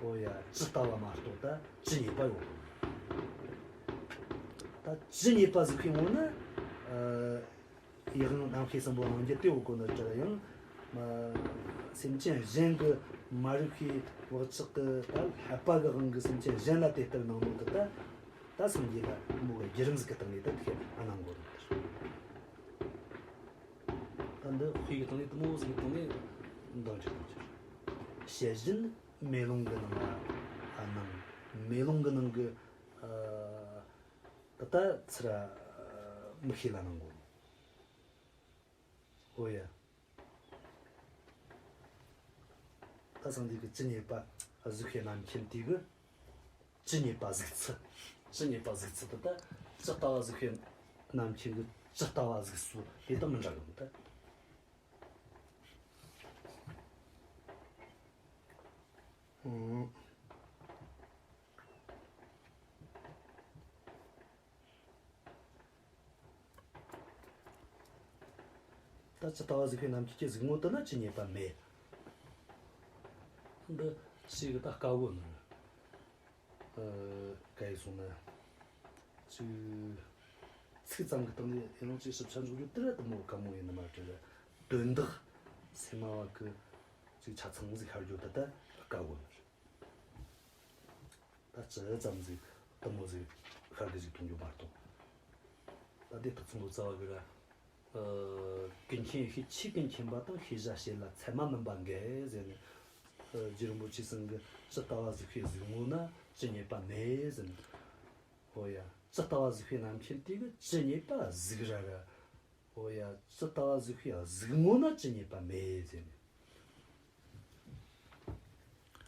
འོ་ཡ། ཇི་ལྟ་བ་མ་གཏོགས་ད་ཇི་སྙེད་པ་ཡོད། ད་ཇི་སྙེད་པ་གཟིགས་པའི་ངོ་ན། ཨ། ཡུལ་དབང་རྣམ་ཤེས་གསུམ་པོ་སྣང་རྒྱུ་དེ་ཡོད་གོ་ནི་ད་ར་ཡང་། མ། སེམས་ཅན་གཞན་གྱི་མ་རིག་པའི་བག་ཆགས་ཀྱིས་ད་བསླད་པ་གི་དབང་གིས་སེམས་ཅན་གཞན་ལ་དེ་ལྟར་སྣང་ནོ་གི་ད། ད་སངས་རྒྱས་ལ་མོ་གི་བརྒྱུད་རིམ་ཟིག་གི་སྟེང་ནས་ད་དེ་ཨ་སྣང་གོ་ནོ་ད། ད་འདི་དཔེ་གི་སྟེང་ནས་དེ་མོ་ཟིག་གི་སྟེང་ནས་འདང་རྒྱག་གི། བྱད་བཞིན་མེ་ལོང་གི་ནང་ང་ཨ་སྣང་། མེ་ལོང་གི་ནང་གི་ཨ། ད་ལྟ་ཚུར་མིག་ཤེས་ལ་སྣང་གོ་ནོ། འོ་ཡ། ད་སངས་རྒྱས་ཀྱི་ཇི་སྙེད་པ་གཟིགས་པའི་རྣམ་མཁྱེན་དེ་གི་ཇི་སྙེད་པ་གཟིགས་ཚུལ། ཇི་སྙེད་པ་གཟིགས་ཚུལ་དེ་ད་ཇི་ལྟ་བ་གཟིགས་པའི་རྣམ་མཁྱེན་གྱི་ཇི་ལྟ་བ་གཟིགས་ཚུལ་དེ་དང་མི་འདྲ་གི་མོ་ད། ཨང་། ད་ཇི་ལྟ་བ་གཟིགས་པའི་རྣམ་མཁྱེན་གྱི་གཟིགས་ངོ་དེ་ན་ཇི་སྙེད་པ་མེད། འདི་ཞིག་གི་ད་དཀའ་བོ་ནི། ཨ། ག་ཡེ་སོང་ན། ཅིག་ཚིག་ཙམ་གི་སྟེང་ནས་ཡིན་རུང་ཅིག་ཞིབ་ཆ་འཇོག་རྒྱུ་དེ་ར་དེ་མོ་དཀའ་མོ་ཡིན་ནི་མ་རེད། དོན་དག་སེམས་མ་བ་གི་ཅིག་ཆ་ཚང་ཟིག་ཤར་རྒྱུ་ད་ལྟ་དཀའ་བོ་ནི་རེད། ད་ཅི་ཙམ་ཟིག་དེ་མོ་ཟིག་ཤར་གི་ཟིག་མཐོང་རྒྱུ་མ་གཏོགས། ད་དེ་ཐུག་ཚང་དུ་རྩ་བ་གི་ར། ཨ། ཀུན་མཁྱེན་ཡེ་ཤེས་ཆོས་ཀུན་མཁྱེན་པ་དང་། ཤེས་བྱ་བྱེད་ལ་ཚད་མ་མིན་པ་འགལ་ཟེར་ནས། ཨ། རྗེ་རིན་པོ་ཆེ་ཚང་གི་ཇི་ལྟ་བ་གཟིགས་པའི་གཟིགས་ངོ་ན་ཇི་སྙེད་པ་མེད་ཟེར་ནས། འོ་ཡ། ཇི་ལྟ་བ་གཟིགས་པའི་རྣམ་མཁྱེན་དེ་གི་ཇི་སྙེད་པ་གཟིགས་ར་ར། འོ་ཡ། ཇི་ལྟ་བ་གཟིགས་པའི་གཟིགས་ངོ་ན་ཇི་སྙེད་པ་མེད་ཟེར་ནས།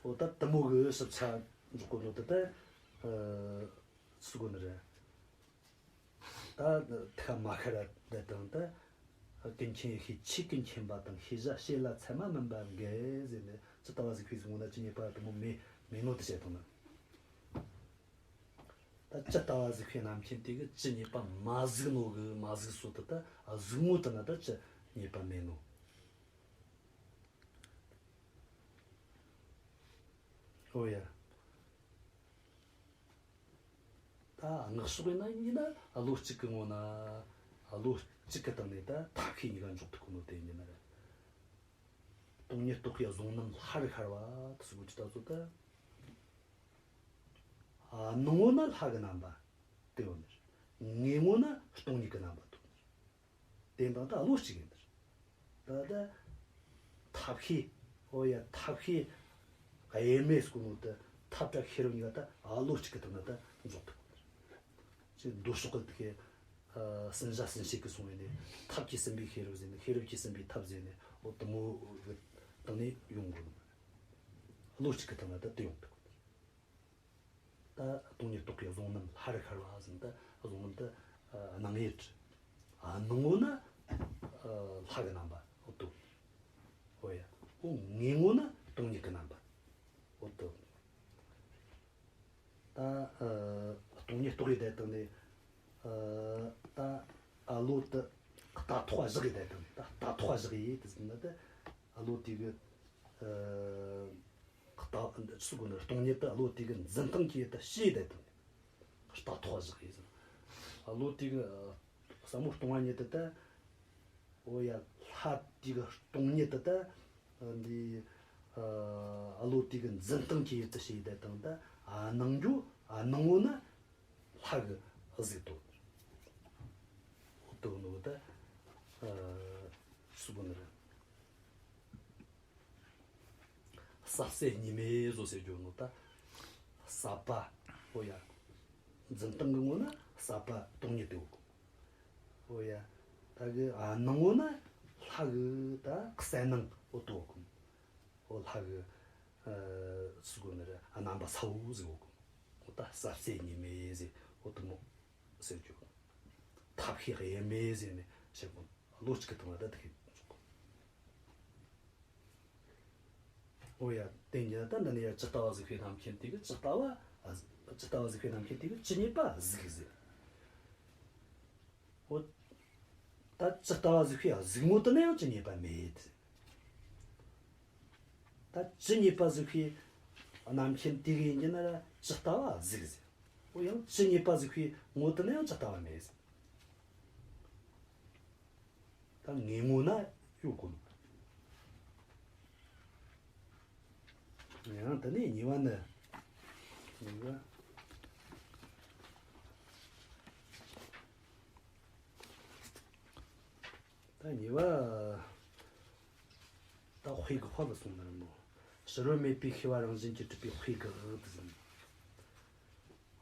འོ་ད་དེ་མོ་གི་ཞིབ་ཆ་འཇོག་གོ་ནོ་དེ་ད། ཨ། སུ་གོ་ནི་རེད། ད་ཐ་མ་ཁ་ར་ད་དང་ད། ཀུན་མཁྱེན་ཡེ་ཤེས་ཆོས་ཀུན་མཁྱེན་པ་དང་། ཤེས་བྱ་བྱེད་ལ་ཚད་མ་མིན་པ་འགལ་ཟེར་ནས། ཇི་ལྟ་བ་གཟིགས་པའི་གཟིགས་ངོ་ན་ཇི་སྙེད་པ་དེ་མོ་མེད་མེད་ནོ་དེ་བཤད་བཏང་ན། ད་ཇི་ལྟ་བ་གཟིགས་པའི་རྣམ་མཁྱེན་དེ་གི་ཇི་སྙེད་པ་མ་གཟིགས་ནོ་གི་མ་གཟིགས་སོ་དེ་ད་གཟིགས་ངོ་དེ་ན་ད་ཇི་སྙེད་པ་མེད་ནོ། འོ་ཡ། ད་སྔགས་ཕྱོགས་ཡིན་ན་ཡིན་ན་བློ་གཅིག་གི་ངོ་ན། བློ་གཅིག་གི་སྟེང་ནས་ད་ཐབས་ཤེས་གཉིས་ཀ་འཇོག་ཐུབ་གོ་ནོ་དེ་ཡིན་ན་རེད། སྟོང་ཉིད་རྟོགས་པའི་གཟུང་རྣམ་ལྷར་ཤར་བ་དེ་ཟེར་གོ་རྒྱུ་ད་ཚོ་ད། ཨ། སྣང་ངོ་ན་ལྷ་གི་རྣམ་པ་དེ་ཡོད་ནི་རེད། ངེས་ངོ་ན་སྟོང་ཉིད་ཀྱི་རྣམ་པ་དེ་ཡོད་ནི་རེད། དེ་དང་ད་བློ་གཅིག་ཡིན་ནི་རེད། ད་ད་ཐབས་ཤེས། འོ་ཡ། ཐབས་ཤེས་དབྱེར་མེད་ཟེར་གོ་ནོ་དེ་ཐབས་དང་ཤེས་རབ་གཉིས་ཀ་ད་བློ་གཅིག་གི་སྟེང་ན་ད་འཇོག་ཐུབ་གོ་ནི་རེད། ཅིག་མདོ་ཕྱོགས་ཀྱི་དེ་གའི་ཨ་ཟིན་བྱ་ཟིན་བྱེད་ཀྱི་སོང་བས་ནས། ཐབས་ཀྱིས་ཟིན་པའི་ཤེས་རབ་ཟེར་ནས། ཤེས་རབ་ཀྱིས་ཟིན་པའི་ཐབས་ཟེར་ནས། འོ་དེ་མོ་གི་སྟེང་ནས་ཡོང་དགོས་ནོ། བློ་གཅིག་གི་སྟེང་ན་ད་དེ་ཡོང་ཐུབ་གོ་ནི་རེད། ད་སྟོང་ཉིད་རྟོགས་པའི་གཟུང་རྣམ་ལྷར་ཤར་བ་ཟེར་ནས། ད་གཟུང་རྣམ་ད་སྣང་ཡུལ། ཨ། སྣང་ངོ་ན་ཨ་ལྷ་གི་རྣམ་པ། འོ་དེ། འོ་ཡ། འོ་ངེས་ངོ་ན་སྟོང་ཉིད་ཀྱི་རྣམ་པ། འོ་དེ། ད་ཨ་སྟོང་ཉིད་རྟོགས་ཡེ་བསྡད་བཏང་ནས། ཨ་ད་ཨ་བློ་དེ་རྟ་ཐོག་བཞག་ཡེ་བསྡད་བཏང་ནས། ད་རྟ་ཐོག་བཞག་ཡེ་དེ་ཟེར་ན་ད། བློ་དེ་གི་ཨ་ལྟ་ཚུལ་གོ་ནི་སྟོང་ཉིད་དེ་བློ་དེ་གི་འཛིན་སྟངས་ཀྱིས་དེ་ཤེས་བསྡད་དང་། ལྟ་ཐོག་བཞག་ཡིན་ཟེར། བློ་དེ་གི་ཨ་ཟབ་མོ་སྟོང་པ་ཉིད་དེ་ད། འོ་ཡ། ལྷ་དེ་གི་སྟོང་ཉིད་དེ་ད། འདི་ཨ་བློ་དེ་གི་འཛིན་སྟངས་ཀྱིས་དེ་ཤེས་བསྡད་དང་ད། ཨ་སྣང་རྒྱུ། ཨ་སྣང་ངོ་ན་ལྷ་གི་གཟུགས་དེ། འོ་དེ་ནོ་ད། ཨ་སུ་གོ་ནི་རེད། ཟབ་གསལ་གཉིས་མེད་བཟོ་ཟེར་རྒྱུ་ནོ་ད། ཟབ་པ། འོ་ཡ། འཛིན་སྟངས་གི་ངོ་ན་ཟབ་པ་སྟོང་ཉིད་དེ་ཡོད་གོ། འོ་ཡ། ད་གི་ཨ་སྣང་ངོ་ན་ལྷ་གི་ད་གསལ་སྣང་འོ་དེ་ཡོད་གོ། འོ་ལྷ་གི་ཨ་སུ་གོ་ནི་རེད། ཨ་རྣམ་པ་གསལ་བོ་ཟིག་ཡོད་གོ། འོ་ད་ཟབ་གསལ་གཉིས་མེད་ཟེར་འོ་དེ་མོ་ཟེར་རྒྱུ། ཐབས་ཤེས་དབྱེར་མེད་ཟེར་ནས་བཤད་གོ། བློ་གཅིག་གི་སྟེང་ལ་ད་དེ་ཤེས་ཆོག་གོ། འོ་ཡ། དེ་ཉིད་ད་འདི་ནས་ཡ་ཇི་ལྟ་བ་གཟིགས་པའི་རྣམ་མཁྱེན་དེ་གིས་ཇི་ལྟ་བ། ཇི་ལྟ་བ་གཟིགས་པའི་རྣམ་མཁྱེན་དེ་གིས་ཇི་སྙེད་པ་གཟིགས་ཟེར། འོ། ད་ཇི་ལྟ་བ་གཟིགས་པའི་གཟིགས་ངོ་དེ་ན་ཡང་ཇི་སྙེད་པ་མེད། ད་ཇི་སྙེད་པ་གཟིགས་པའི་རྣམ་མཁྱེན་དེ་གིས་ཡིན་གྱི་ན་ར་ཇི་ལྟ་བ་གཟིགས་ཟེར། འོ་ཡང་ཇི་སྙེད་པ་གཟིགས་པའི་ངོ་དེ་ན་ཡང་ཇི་ལྟ་བ་མེད། ད་ངེས་ངོ་ན་ཡོད་གོ་ནོ། ཡང་དེ་ནས་གཉིས་པ་ནི། གཉིས་པ། ད་གཉིས་པ། ད་དཔེ་དགག་པ་ལ་སོང་ན་ར་མོ། ཕྱི་རོལ་མེད་པའི་ཤེས་པ་རང་བཞིན་གྱིས་གྲུབ་པའི་དཔེ་དགག་དེ་ཟེར།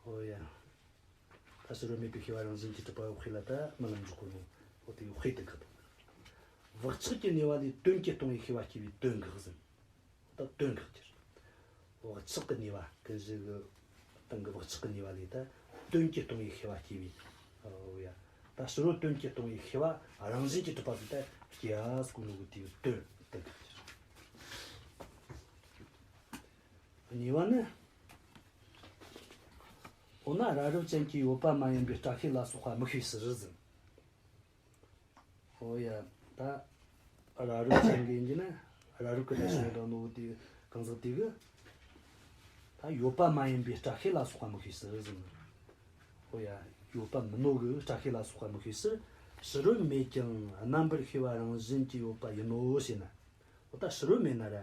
ཨོ་ཡ། ད་ཕྱི་རོལ་མེད་པའི་ཤེས་པ་རང་བཞིན་གྱིས་གྲུབ་པ་ཡོད་དཔེ་ལ་ད་རྨི་ལམ་འཇོག་གོ་ནོ། འོ་དེ་དཔེ་དེ་གི་དང་། བག་ཆགས་ཀྱི་ནུས་པ་ལས་དོན་གྱིས་སྟོང་བའི་ཤེས་པ་སྐྱེ་བའི་དོན་དགག་ཟེར། ད་དོན་དགག་གི་རེད། བག་ཆགས་ཀྱི་ནུས་པ་ཀུན་གཞི་གི་སྟེང་གི་བག་ཆགས་ཀྱི་ནུས་པ་ལས་ད་དོན་གྱིས་སྟོང་བའི་ཤེས་པ་སྐྱེ་བའི། འོ་ཡ། ད་ཕྱི་རོལ་དོན་གྱིས་སྟོང་བའི་ཤེས་པ་རང་བཞིན་གྱིས་གྲུབ་པ་ཟིག་ད་སྐྱེ་ཡ་ཟེར་གོ་ནོ་གི་དེ་གི་དོན་དགག་གི་རེད། གཉིས་པ་ནི། འོ་ན་རབ་རིབ་ཅན་གྱི་ཡོད་པ་མ་ཡིན་པའི་སྐྲ་ཤད་ལ་སོགས་པ་མི་ཤེས་ཕྱིར་ཟེར། འོ་ཡ། ད་རབ་རིབ་ཅན་གྱི་ཡིན་གྱི་ན། རབ་རིབ་ཀྱི་ནད་བྱུང་བའི་དང་ནོ་དེ་གང་ཟག་དེ་གི། ད་ཡོད་པ་མ་ཡིན་པའི་སྐྲ་ཤད་ལ་སོགས་པ་མི་ཤེས་ཕྱིར་ཟེར། འོ་ཡ། ཡོད་པ་མིན་ནོ་གི་སྐྲ་ཤད་ལ་སོགས་པ་མི་ཤེས་ཕྱིར། ཕྱི་རོལ་མེད་ཀྱང་རྣམ་པར་ཤེས་པ་རང་བཞིན་གྱིས་ཡོད་པ་ཡིན་ནོ་ཞེ་ན། འོ་ད་ཕྱི་རོལ་མེད་ན་ར།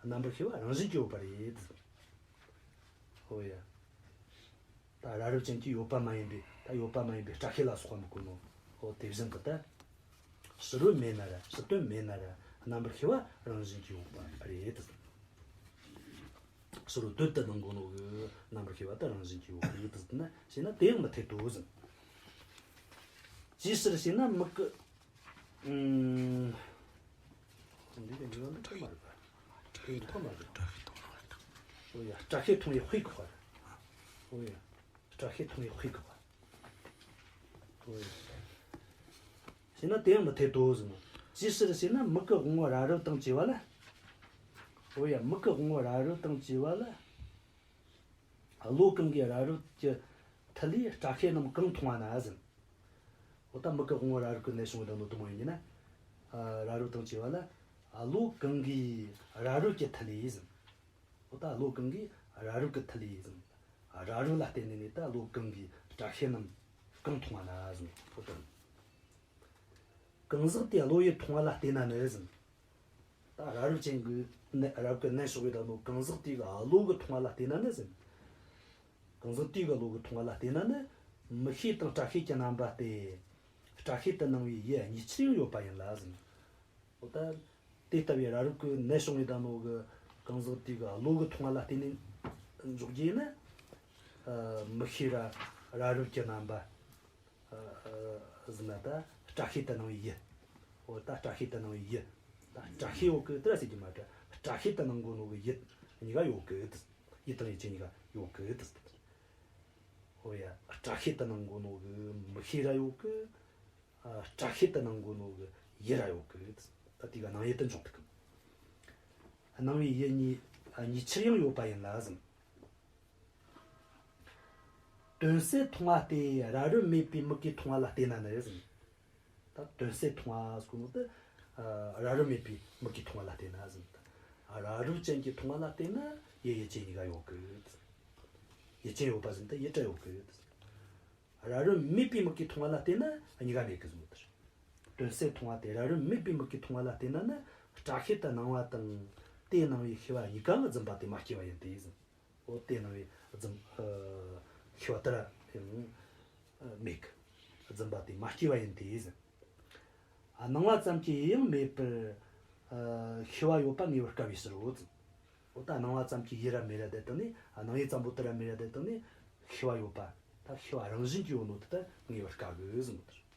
རྣམ་པར་ཤེས་པ་རང་བཞིན་གྱིས་ཡོད་པ་རེད། ཨོ་ཡ། ད་རབ་རིབ་ཅན་གྱི་ཡོད་པ་མ་ཡིན་པའི། ད་ཡོད་པ་མ་ཡིན་པའི་སྐྲ་ཤད་ལ་སོགས་པ་མི་གོ་ནོ། ཨོ་དེ་བཞིན་དུ་ད། ཕྱི་རོལ་མེད་ན་ར། ཕྱི་དོན་མེད་ན་ར། རྣམ་པར་ཤེས་པ་རང་བཞིན་གྱིས་ཡོད་པ་རེད། ཕྱི་རོལ་དོན་དུ་སྣང་གོ་ནོ་གི་རྣམ་པར་ཤེས་པ་ད་རང་བཞིན་གྱིས་ཡོད་པ་རེད་ཟེར་ན། ཞེ་ན་དེ་ཡང་མི་འཐད་དོ་ཟེར། ཅིའི་ཕྱིར་ཞེ་ན་མིག་གི། ཨུམ། འདི་གི་འདི་བ་འདི་ཐོག་མ་རེད་པ། འདི་ཐོག་མ་རེད། ཨོ་ཡ། སྐྲ་ཤད་མཐོང་བའི་དཔེ་དགག་པ་རེད། ཨོ་ཡ། སྐྲ་ཤད་མཐོང་བའི་དཔེ་དགག་པ། ཨོ་ཡ། ཞེ་ན་དེ་ཡང་མི་འཐད་དོ་ཟེར་ནོ། ཅིའི་ཕྱིར་ཞེ་ན་མིག་གི་དབང་པོ་རབ་རིབ་དང་བཅས་པ་ལ། ཨོ་ཡ། མིག་གི་དབང་པོ་རབ་རིབ་དང་བཅས་པ་ལ། བློ་གང་གིས་རབ་རིབ་ཀྱི་མཐུ་ལས་སྐྲ་ཤད་རྣམས་གང་མཐོང་བ་ན་ཟེར། འོ་ད་མིག་གི་དབང་པོ་རབ་རིབ་ཀྱི་ནད་བྱུང་བའི་དང་ནོ་དེ་མོ་ཡིན་གྱི་ན། ཨ་རབ་རིབ་དང་བཅས་པ་ལ། ཨ་བློ་གང་གིས་རབ་རིབ་ཀྱི་མཐུ་ལས་ཟེར། འོ་ད་བློ་གང་གིས་རབ་རིབ་ཀྱི་མཐུ་ལས་ཟེར། ཨ་རབ་རིབ་ལ་བརྟེན་ནས་ནི་ད་བློ་གང་གིས་སྐྲ་ཤད་རྣམས་གང་མཐོང་བ་ན་ཟེར། འོ་ད། གང་ཟག་དེས་བློ་ཡིས་མཐོང་བ་ལ་བལྟས་ན་ནི་ཟེར། ད་རབ་རིབ་ཅན་གྱི་ནད། རབ་གི་ནད་ཞོག་པའི་དང་ནོ་གང་ཟག་དེ་གི་བློ་གིས་མཐོང་བ་ལ་བལྟས་ན་ནི་ཟེར། གང་ཟག་དེ་གི་བློ་གིས་མཐོང་བ་ལ་བལྟས་ན་ནི། མིག་ཤེས་དང་སྐྲ་ཤད་ཀྱི་རྣམ་པ་སྟེ། སྐྲ་ཤད་དུ་སྣང་བའི་ཡུལ་གཉིས་ཆར་ཡང་ཡོད་པ་ཡིན་ལ་ཟེར། འོ་ད། དེ་ལྟ་བུའི་རབ་རིབ་ཀྱི་ནད་བྱུང་བའི་དང་ནོ་གི་གང་ཟག་དེ་གི་བློ་གིས་མཐོང་བ་ལ་བལྟས་ནས་འཇོག་རྒྱུ་ཡིན་ན། ཨ་མིག་ཤེས་ར་རབ་རིབ་ཀྱི་རྣམ་པ། ཨ་ཨ་ཟེར་ན་ད་སྐྲ་ཤད་དུ་སྣང་བའི་ཡུལ། འོ་ད་སྐྲ་ཤད་དུ་སྣང་བའི་ཡུལ། ད་སྐྲ་ཤད་ཡོད་གི་དེ་ར་ཟེར་རྒྱུ་མ་རེད། སྐྲ་ཤད་དུ་སྣང་གོ་ནོ་གི་ཡུལ་གཉིས་ཀ་ཡོད་གི་དེ། ཡུལ་དང་ཡུལ་ཅན་གཉིས་ཀ་ཡོད་གི་དེ། འོ་ཡ། སྐྲ་ཤད་དུ་སྣང་གོ་ནོ་གི་མིག་ཤེས་ར་ཡོད་གི། ཨ་སྐྲ་ཤད་དུ་སྣང་གོ་ནོ་གི་ཡུལ་ར་ཡོད་གི། ད་དེ་ག་སྣང་ཡུལ་དུ་འཇོག་ཐུབ་གི། སྣང་བའི་ཡུལ་གཉིས། ཨ་གཉིས་ཆར་ཡང་ཡོད་པ་ཡིན་ལ་ཟེར། དོན་གསལ་མཐོང་བ་སྟེ་རབ་རིབ་མེད་པའི་མིག་གིས་མཐོང་བ་ལ་བལྟས་ན་ནི་ཟེར། ད་དོན་གསལ་མཐོང་བ་ཟེར་གོ་ནོ་དེ། ཨ། རབ་རིབ་མེད་པའི་མིག་གིས་མཐོང་བ་ལ་བལྟས་ན་ཟེར། ཨ། རབ་རིབ་ཅན་གྱིས་མཐོང་བ་ལ་བལྟས་ན་ཡུལ་ཡུལ་ཅན་གཉིས་ཀ་ཡོད་གི། ཡུལ་ཅན་ཡོད་པ་བཞིན་དུ་ཡུལ་ར་ཡོད་གི། རབ་རིབ་མེད་པའི་མིག་གིས་མཐོང་བ་ལ་བལྟས་ན་གཉིས་ཀ་མེད་གི་ཟེར་ནོ་དེ་རེད། དོན་གསལ་མཐོང་བ་དེ་རབ་རིབ་མེད་པའི་མིག་གིས་མཐོང་བ་ལ་བལྟས་ན་ནི། སྐྲ་ཤད་དུ་སྣང་བ་དང་། དེ་སྣང་བའི་ཤེས་པ་གཉིས་ཀའང་བརྫུན་པ་དེ་མ་སྐྱེས་པ་ཡིན་ཏེ་ཟེར། འོ་དེ་སྣང་བའི་བརྫུན། ཨ། ཤེས་པ་དེ་ར་ཡང་མེད་གི། བརྫུན་པ་དེ་མ་སྐྱེས་པ་ཡིན་ཏེ་ཟེར། ཨ། སྣང་བ་ཙམ་གྱི་ཡུལ་ཡང་མེད་པར། ཨ། ཤེས་པ་ཡོད་པ་ངེས་པར་དཀའ་བའི་ཕྱིར་རོ་ཟེར། འོ་ད་སྣང་བ་ཙམ་གྱི་ཡུལ་ར་མེད་ར་དེ་དག་ནི། ཨ། སྣང་ཡུལ་ཙམ་པོ་དེ་ར་མེད་ར་དེ་དག་ནི་ཤེས་པ་ཡོད་པ། ད་ཤེས་པ་རང་བཞིན་གྱིས་ཡོད་ནོ་དེ་ད་ངེས་པར་དཀའ་གི་ཟེར་ནོ་དེ་རེད།